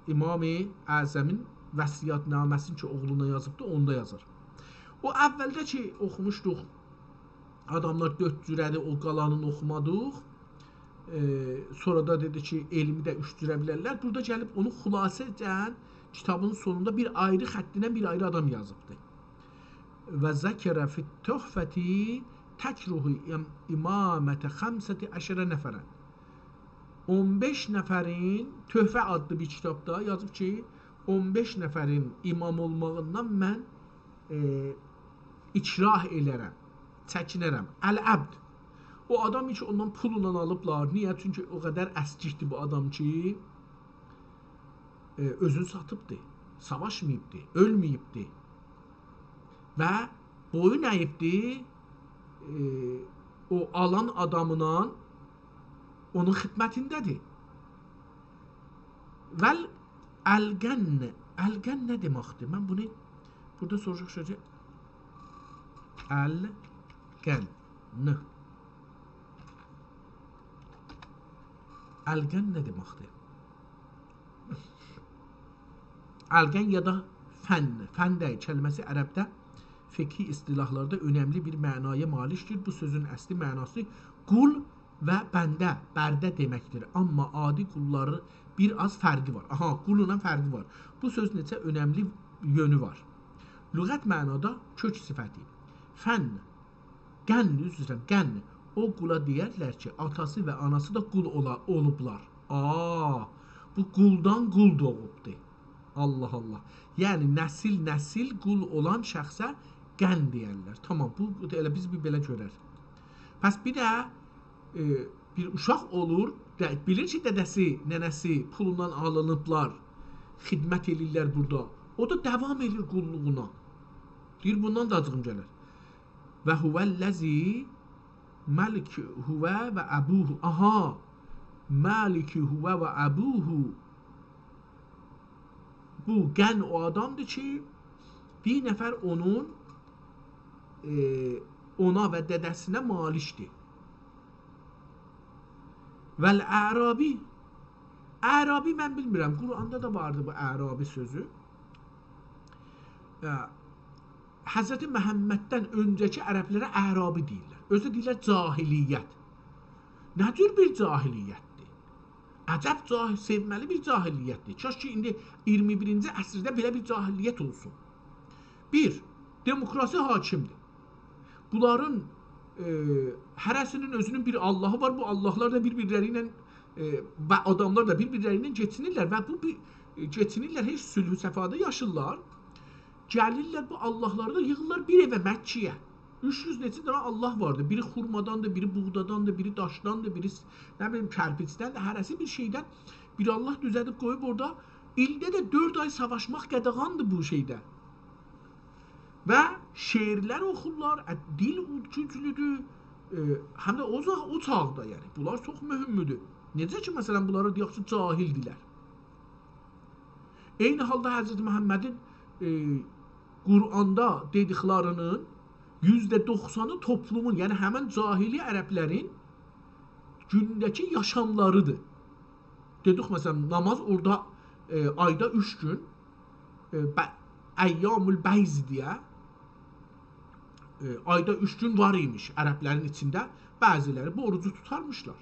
امام اعظمین وصیت‌نامه‌سینی کی، اوغلونا یازیبدی، اوندا یازار. او اولده کی، اوخوموشدوق، آداملار دؤرد جوره‌دیر، او قالانینی اوخومادیق. ائ، سونرا دا دئدی کی، علمی ده اوچ جوره بیلرلر. بورادا گلیب اونو خلاصه‌جن کیتابین سونوندا بیر آیری خطینن بیر آیری آدام یازیبدی. و ذکر فی التحفة تکره ام-، امامة خمسة عشر نفراً. اون بئش نفرین، تحفه آدلی بیر کیتابدا یازیب کی، اون بئش نفرین امام اولماغیندان من، ائ، اکراه ائلرم، چکینرم. العبد. او آدام کی، اوندان پوللا آلیبلار. نییه؟ چونکی او قدر اسکیکدیر بو آدام کی، ائ، اؤزونو ساتیبدی، ساواشماییبدی، اؤلمه‌ییبدی. و بویون اَییبدی، ائ، او آلان آدامینان اونون خدمتینده‌دیر. ول القن، القن نه دئمکدیر؟ من بونو بورادا سوروشاجاغام. القن. القن نه دئمکدیر؟ القن یا دا فن، فن دئییل، کلمه‌سی عربده فقهی اصطلاحلاردا اؤنملی بیر معنایا مالیکدیر. بو سؤزون اصلی معناسی قول و بنده، برده دئمکدیر. آمما عادی قوللاری بیر آز فرقی وار. آها، قوللا فرقی وار. بو سؤز نئچه اؤنملی یؤنو وار. لغت معنادا کؤک صفتی. فن، قن، عذر ایسته‌ییرم، قن. او قولا دئیرلر کی، آتاسی و آناسی دا قول اولا-، اولوبلار. آ، بو قولدان قول دوغوبدو. الله الله. یعنی نسیل نسیل قول اولان شخصه قن دئیرلر. تامام، بو، بو دا ائله بیز بیر بئله گؤرر. پس بیر ده، ائ، بیر اوشاق اولور، ده، بیلیر کی، دده‌سی، ننه‌سی پولوندان آلینیبلار، خدمت ائله‌ییرلر بورادا. او دا داوام ائله‌ییر قوللوغونا. دئییر، بوندان دا آجیغیم گلر. و هو الذی ملک هو و ابوه. آها. ملک هو و ابوه. بو قن او آدامدیر کی، بیر نفر اونون، ائ، اونا و دده‌سینه مالکدیر. و الاعرابی. اعرابی من بیلمیرم. قرآندا دا واردی بو اعرابی سؤزو. یا، حضرت محمددن اؤنجه‌کی عربلره اعرابی دئییرلر. اؤزو دئییرلر جاهلیت. نه جور بیر جاهلیتدیر؟ عجب جاه-، سئومه‌لی بیر جاهلیتدیر. کاش کی، ایندی ایگیرمی بیرینجی عصرده بئله بیر جاهلیت اولسون. بیر، دموکراسی حاکمدیر. بونلارین، ائ، هره‌سینین اؤزونون بیر آللاهی وار. بو آللاهلار دا بیر-بیرلری ایله، ائ، و آداملار دا بیر-بیرلری ایله کئچینیرلر و بو بیر، ائ، کئچینیرلر، هئچ صلح و صفادا یاشیرلار. گلیرلر بو آللاهلاری دا ییغیرلار بیر ائوه، مکه‌یه. اوچ یوز نئچه دنه آللاه واردی. بیری خورماداندیر، بیری بوغداداندیر، بیری داشداندیر، بیری س-، نه بیلیم، کرپیچدندیر. هره‌سی بیر شئیدن بیر آللاه دوزلدیب قویوب اورادا. ایلده ده دؤرد آی ساواشماق قاداغاندیر بو شئیده. و شعرلر اوخورلار، ا، دیل گوجلودور. ائ، هم ده او زا-، او چاغدا، یعنی، بونلار چوخ مهمدور. نئجه کی، مثلا، بونلارا دئیک کی، جاهلدیلر. عینی حالدا حضرت محمدین، ائ، قرآندا دئدیکلری‌نین یوزده دوخسانی توپلومون، یعنی همین جاهلی عربلرین گونده‌کی یاشاملاریدیر. دئدیک، مثلا، ناماز اورادا، ائ، آیدا اوچ گون، ائ، بع-، ایام البیض دئیه، ائ، آیدا اوچ گون وار ایمیش عربلرین ایچینده. بعضی‌لری بو اوروجو توتارمیشلار.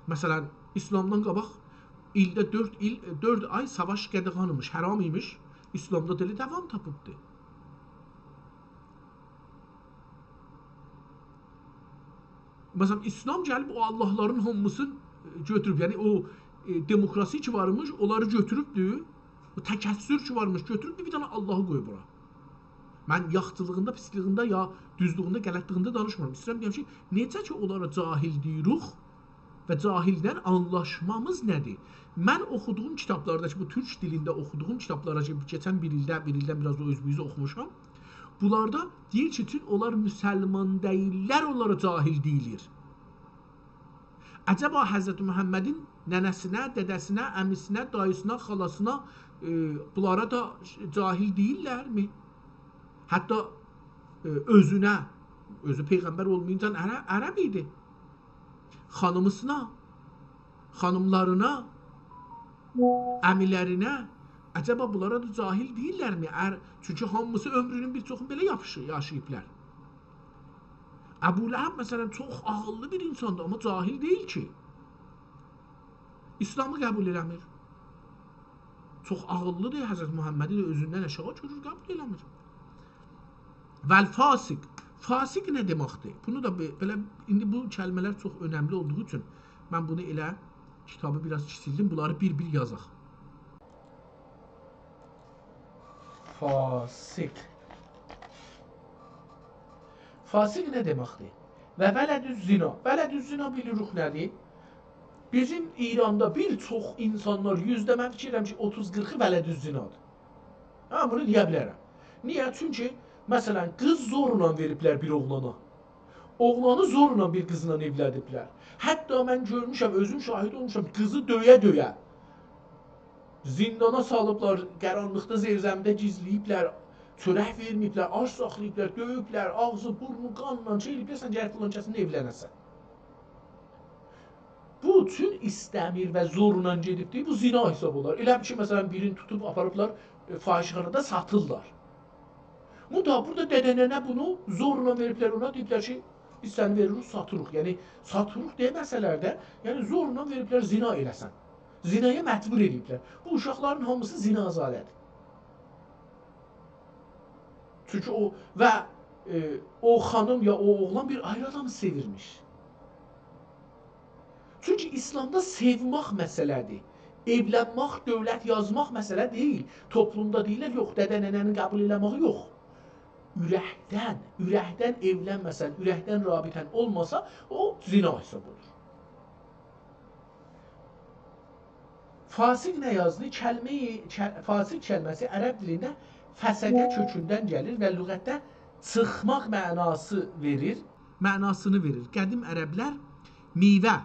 مثلا، ایسلامدان قاباق ایلده دؤرد ایل، دؤرد آی ساواش قاداغان ایمیش، حرام ایمیش. ایسلامدا دا ائله داوام تاپیبدی. مثلا، ایسلام گلیب او آللاهلارین هامیسینی گؤتوروب، یعنی او، ائ، دموکراسی کی وارمیش، اونلاری گؤتوروبدور. او تکثر کی وارمیش، گؤتوروبدور، بیر دنه آللاهی قویوب اورا. من یاخچیلیغیندا، پیسلیگینده، یا دوزلوگونده، غلطلیگینده دانیشمیرام. ایسته‌ییرم دئیم کی، نئجه کی اونلارا جاهل دئییریک، و جاهلدن آنلاشمامیز نه‌دیر؟ من اوخودوغوم کیتابلاردا کی، بو تورک دیلینده اوخودوغوم کیتابلارا کی، کئچن بیر ایلده، بیر ایلدن بیر آز دا اؤز بو اوزه اوخوموشام. بونلاردا دئییر کی، چون اونلار مسلمان دئییللر، اونلارا جاهل دئییلیر. عجبا حضرت محمدین ننه‌سینه، دده‌سینه، عمی‌سینه، دایی‌سینا، خالاسینا، ائ، بونلارا دا جاهل دئییللرمی؟ حتی، ائ، اؤزونه، اؤزو پیغمبر اولمایینجا عرب، عرب ایدی. خانیمی‌سینا، خانیملارینا، عمی‌لرینه، عجبا بونلارا دا جاهل دئییللرمی؟ ار-، چونکی هامیسی عؤمرونون بیر چوخونو بئله یاپیشی-، یاشاییبلار. ابولهب، مثلا، چوخ عاغیللی بیر اینساندیر، آمما جاهل دئییل کی. ایسلامی قبول ائله‌میر. چوخ عاغیللیدیر، حضرت محمدی ده اؤزوندن آشاغی گؤرور، قبول ائله‌میر. و الفاسق. فاسق نه دئمکدیر؟ بونو دا بئ-، بئله، ایندی بو کلمه‌لر چوخ اؤنملی اولدوغو اوچون من بونو ائله کیتابی بیر آز کیچیلدیم، بونلاری بیر-بیر یازاق. فاسق. فاسق نه دئمکدیر؟ و ولدالزنا. ولدالزنا بیلیریک نه‌دیر؟ بیزیم ایراندا بیر چوخ اینسانلار، یوزده، من فیکیر ائدیرم کی، اوتوز قیرخی ولدالزنادیر. ها، بونو دئیه بیلرم. نییه؟ چونکی، مثلا، قیز زورلا وئریبلر بیر اوغلانا. اوغلانی زورلا بیر قیزلا ائوله‌دیبلر. حتی من گؤرموشم، اؤزوم شاهد اولموشام، قیزی دؤیه-دؤیه زیندانا سالیبلار، قارانلیقدا زیرزمیده گیزله‌ییبلر، چؤرک وئرمه‌ییبلر، آج ساخلاییبلار، دؤیوبلر، آغزی، بورنو قانلا شئی ائله‌ییبلر، سن گرک فلان کسینله ائولنه‌سن. بو چون ایسته‌میر و زورلا گئدیبدیر، بو زنا حساب اولار. ائله بیل کی، مثلا، بیرینی توتوب آپاریبلار، ائ، فاحشه‌خانادا ساتیرلار. منتها بورادا دده ننه بونو زورلا وئریبلر اونا، دئییبلر کی، بیز سنی وئریریک، ساتیریق. یعنی، ساتیریق دئمه‌سه‌لر ده، یعنی، زورلا وئریبلر زنا ائله‌سن. زنایا مجبور ائله‌ییبلر. بو اوشاقلارین هامیسی زنازاده‌دیر. چونکی او و، ائ، او خانیم یا او اوغلان بیر آیری آدامی سئویرمیش. چونکی ایسلامدا سئومک مسئله‌دیر. ائولنمک، دؤولت یازماق مسئله دئییل. توپلومدا دئییرلر، یوخ، دده ننه‌نین قبول ائله‌مه‌یی یوخ. اورکدن، اورکدن ائولنمه‌سن، اورکدن رابطه‌ن اولماسا، او زنا حساب اولور. فاسق نه یازدی؟ کلمه‌ی، ک-، فاسق کلمه‌سی عرب دیلینده فسقه کؤکوندن گلیر و لغتده چیخماق معناسی وئریر، معناسینی وئریر. قدیم عربلر میوه، ائ،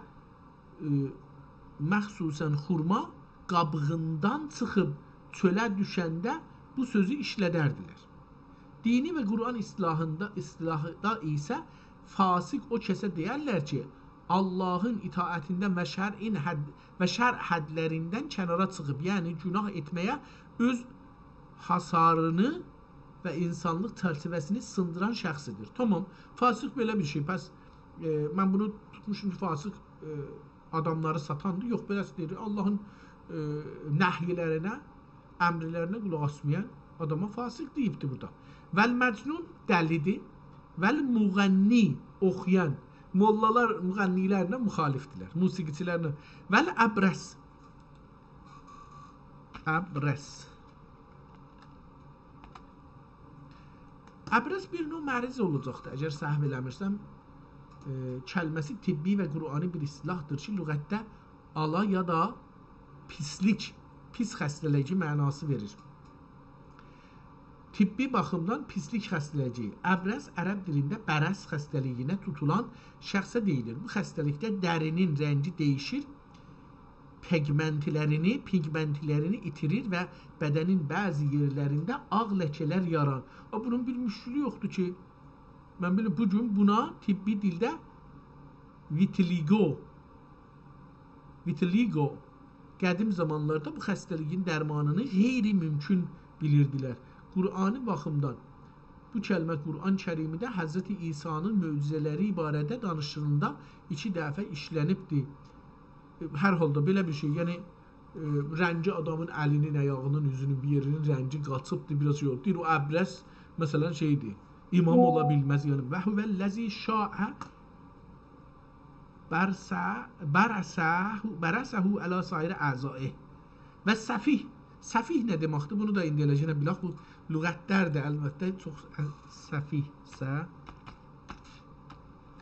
مخصوصاً خورما قابیغیندان چیخیب چؤله دوشنده بو سؤزو ایشلدردیلر. دینی و قرآن اصطلاحیندا، اصطلاحدا ایسه فاسق او کسه دئیرلر کی، آللاهین اطاعتیندن و شرعین حد-، و شرع حدلریندن کنارا چیخیب، یعنی گناه ائتمه‌یه اؤز حصارینی و انسانلیق چرچیوه‌سینی سیندیران شخصیدیر. تامام، فاسق بئله بیر شئی. پس، ائ، من بونو توتموشدوم کی، فاسق، ائ، آداملاری ساتاندیر. یوخ، بئله‌سی دئییر. آللاهین، ائ، نهی‌لرینه، امرلرینه قولاق آسمایان آداما فاسق دئییبدی بورادا. والمجنون دلی‌دیر. والمغنی، اوخویان. موللالار مغنی‌لرله مخالفدیرلر، موسیقی‌چی‌لرله. والابرص. ابرص. ابرص بیر نوع مریض اولاجاقدی، اگر سهو ائله‌میرسم. ائ، کلمه‌سی طبی و قرآنی بیر اصطلاحدیر کی، لغتده آلا یا دا پیسلیک، پیس خسته‌لیگی معناسی وئریر. طبی باخیمدان پیسلیک خسته‌لیگی. ابرص عرب دیلینده برص خسته‌لیگینه توتولان شخصه دئییلیر. بو خسته‌لیکده دری‌نین رنگی دییشیر، پیگمنت‌لرینی، پیگمنت‌لرینی ایتیریر و بدنین بعضی یئرلرینده آغ لکه‌لر یارانیر. آ، بونون بیر مشکلی یوخدور کی، من بیلیم، بو گون بونا طبی دیلده ویتیلیگو، ویتیلیگو، قدیم زامانلاردا بو خسته‌لیگین درمانینی غیر ممکن بیلیردیلر. قرآنی باخیمدان بو کلمه قرآن کریمده حضرت عیسی‌نین معجزه‌لری باره‌ده دانیشیلاندا ایکی دفعه ایشلنیبدی. هر حالدا بئله بیر شئی، یعنی، ائ، رنگی آدامین الینین، آیاغینین، اوزونون بیر یئرینین رنگی قاچیبدی، بیر آز یوخ. دئییر، او ابرص، مثلا، شئیدیر، امام اولا بیلمز، یعنی. و هو الذی شاع برصه، برصه، برصه علی سایر اعضائه. و سفیه، سفیه نه دئمکدیر؟ بونو دا ایندی ائله‌جه‌نه بیلک. بو لغتلردیر، البته، چوخ سفیه، سه-،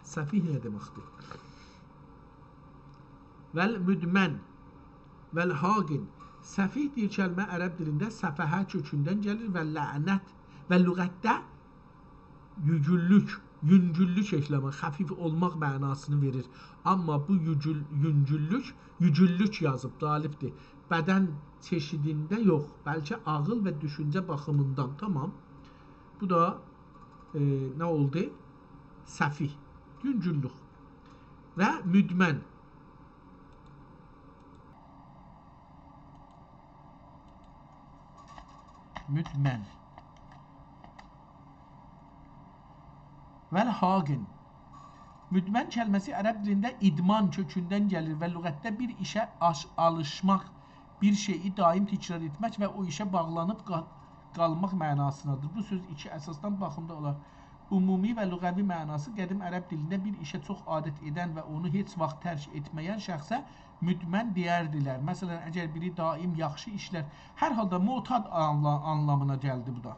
سفیه نه دئمکدیر؟ والمدمن، والهاقن. سفیه دئییر کلمه عرب دیلینده سفهه کؤکوندن گلیر و لعنت و لغتده یوگوللوک، یونگوللوک ائکله‌مک، خفیف اولماق معناسینی وئریر. آمما بو یوگول-، یونگوللوک، یوگوللوک یازیب، غالبدیر. بدن چئشیدینده یوخ، بلکه عاغیل و دوشونجه باخیمیندان. تامام. بو دا، ائ، نه اولدو؟ سفیه، یونگوللوک. و مدمن. مدمن. والهاقن. مدمن کلمه‌سی عرب دیلینده ادمان کؤکوندن گلیر و لغتده بیر ایشه آش-، آلیشماق، بیر شئیی دائم تکرار ائتمک و او ایشه باغلانیب قال-، قالماق معناسیندادیر. بو سؤز ایکی اساسدان باخیمدا اولار. عمومی و لغوی معناسی: قدیم عرب دیلینده بیر ایشه چوخ عادت ائدن و اونو هئچ واخت ترک ائتمه‌ین شخصه مدمن دئیردیلر. مثلا، اگر بیری دائم یاخشی ایشلر، هر حالدا معتاد آنلا-، آنلامینا گلدی بو دا.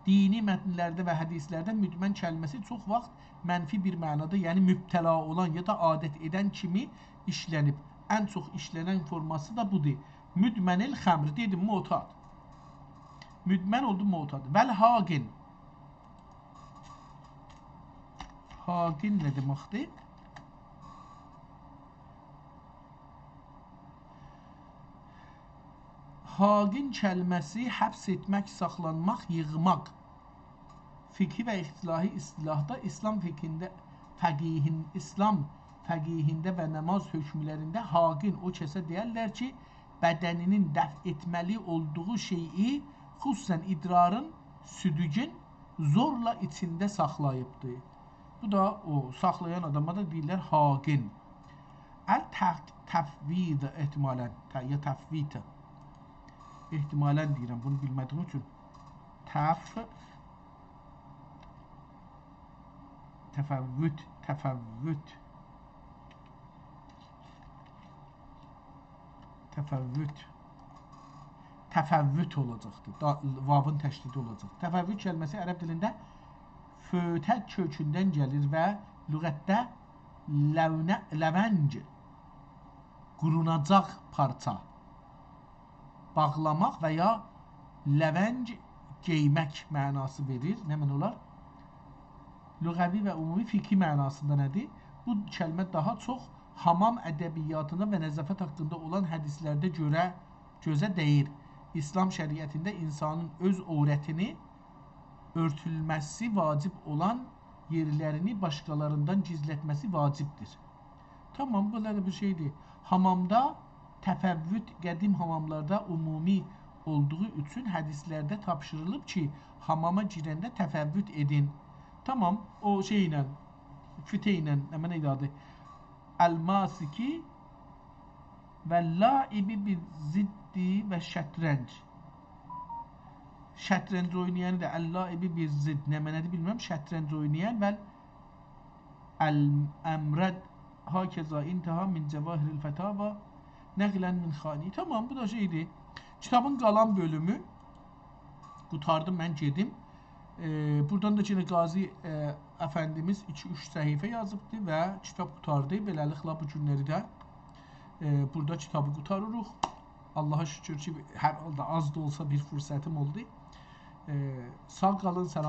دینی متنلرده و حدیثلرده مدمن کلمه‌سی چوخ واخت منفی بیر معنادا، یعنی مبتلا اولان یا دا عادت ائدن کیمی ایشلنیب. ان چوخ ایشلنن فورماسی دا بودور. مدمن الخمر، دئدیم، معتاد. مدمن اولدو معتاد. والهاقن. هاقن نه دئمکدیر؟ هاقن کلمه‌سی حبس ائتمک، ساخلانماق، ییغماق. فقهی و اصطلاحی اصطلاحدا ایسلام فقهینده، فقیهین-، ایسلام فقهینده و نماز حکملرینده هاقن او کسه دئیرلر کی، بدنینین دفع ائتمه‌لی اولدوغو شئیی، خصوصا ادرارین، سودوگون زورلا ایچینده ساخلاییبدی. بو دا او ساخلایان آداما دا دئییرلر هاقن. التف-، تفویض احتمالا، ت-، یا تفویت. احتمالا دئییرم، بونو بیلمه‌دیییم اوچون. تف تفوت، تفوت. تفوت. تفوت اولاجاقدیر. دا، واوون تشدیدی اولاجاق. تفوت کلمه‌سی عرب دیلینده فوته کؤکوندن گلیر و لغتده لونه، لونگ، قوروناجاق پارچا، باغلاماق و یا لونگ گئیمک معناسی وئریر. نمنه اولار؟ لغوی و عمومی فقهی معناسیندا نه‌دیر؟ بو کلمه داها چوخ حامام ادبیاتینا و نظافت حاقیندا اولان حدیثلرده گؤره، گؤزه دَییر. اسلام شریعتینده انسانین اؤز عورتینی اؤرتولمه‌سی واجب اولان یئرلرینی باشقالاریندان گیزلتمه‌سی واجبدیر. تامام، بو دا بیر شئیدیر. حامامدا تفوت، قدیم حاماملاردا عمومی اولدوغو اوچون حدیثلرده تاپشیریلیب کی، حاماما گیرنده تفوت ائدین. تامام، او شئی ایله، فوته ایله، نمنه ایدی آدی؟ الماسکی و لاعبی بالضد و شطرنج. شطرنج اوینایانی دا، اللاعبی بالضد، نمنه‌دیر بیلمیرم، شطرنج اوینایان و الامرد هکذا انتهی من جواهر الفتاوی نقلا من خانی. تامام، بو دا شئیدیر. کیتابین قالان بؤلومو قوتاردیم، من گئدیم. ائ، بورادان دا یئنه قاضی، ائ، افندیمیز ایکی-اوچ صفحه یازیبدی و کیتاب قوتاردی. بئله‌لیکله بو گونلری ده، ائ، بورادا کیتابی قوتاریریق. آللاها شوکور کی، هر حالدا آز دا اولسا بیر فرصتیم اولدو. ائ، ساغ قالین، سلام.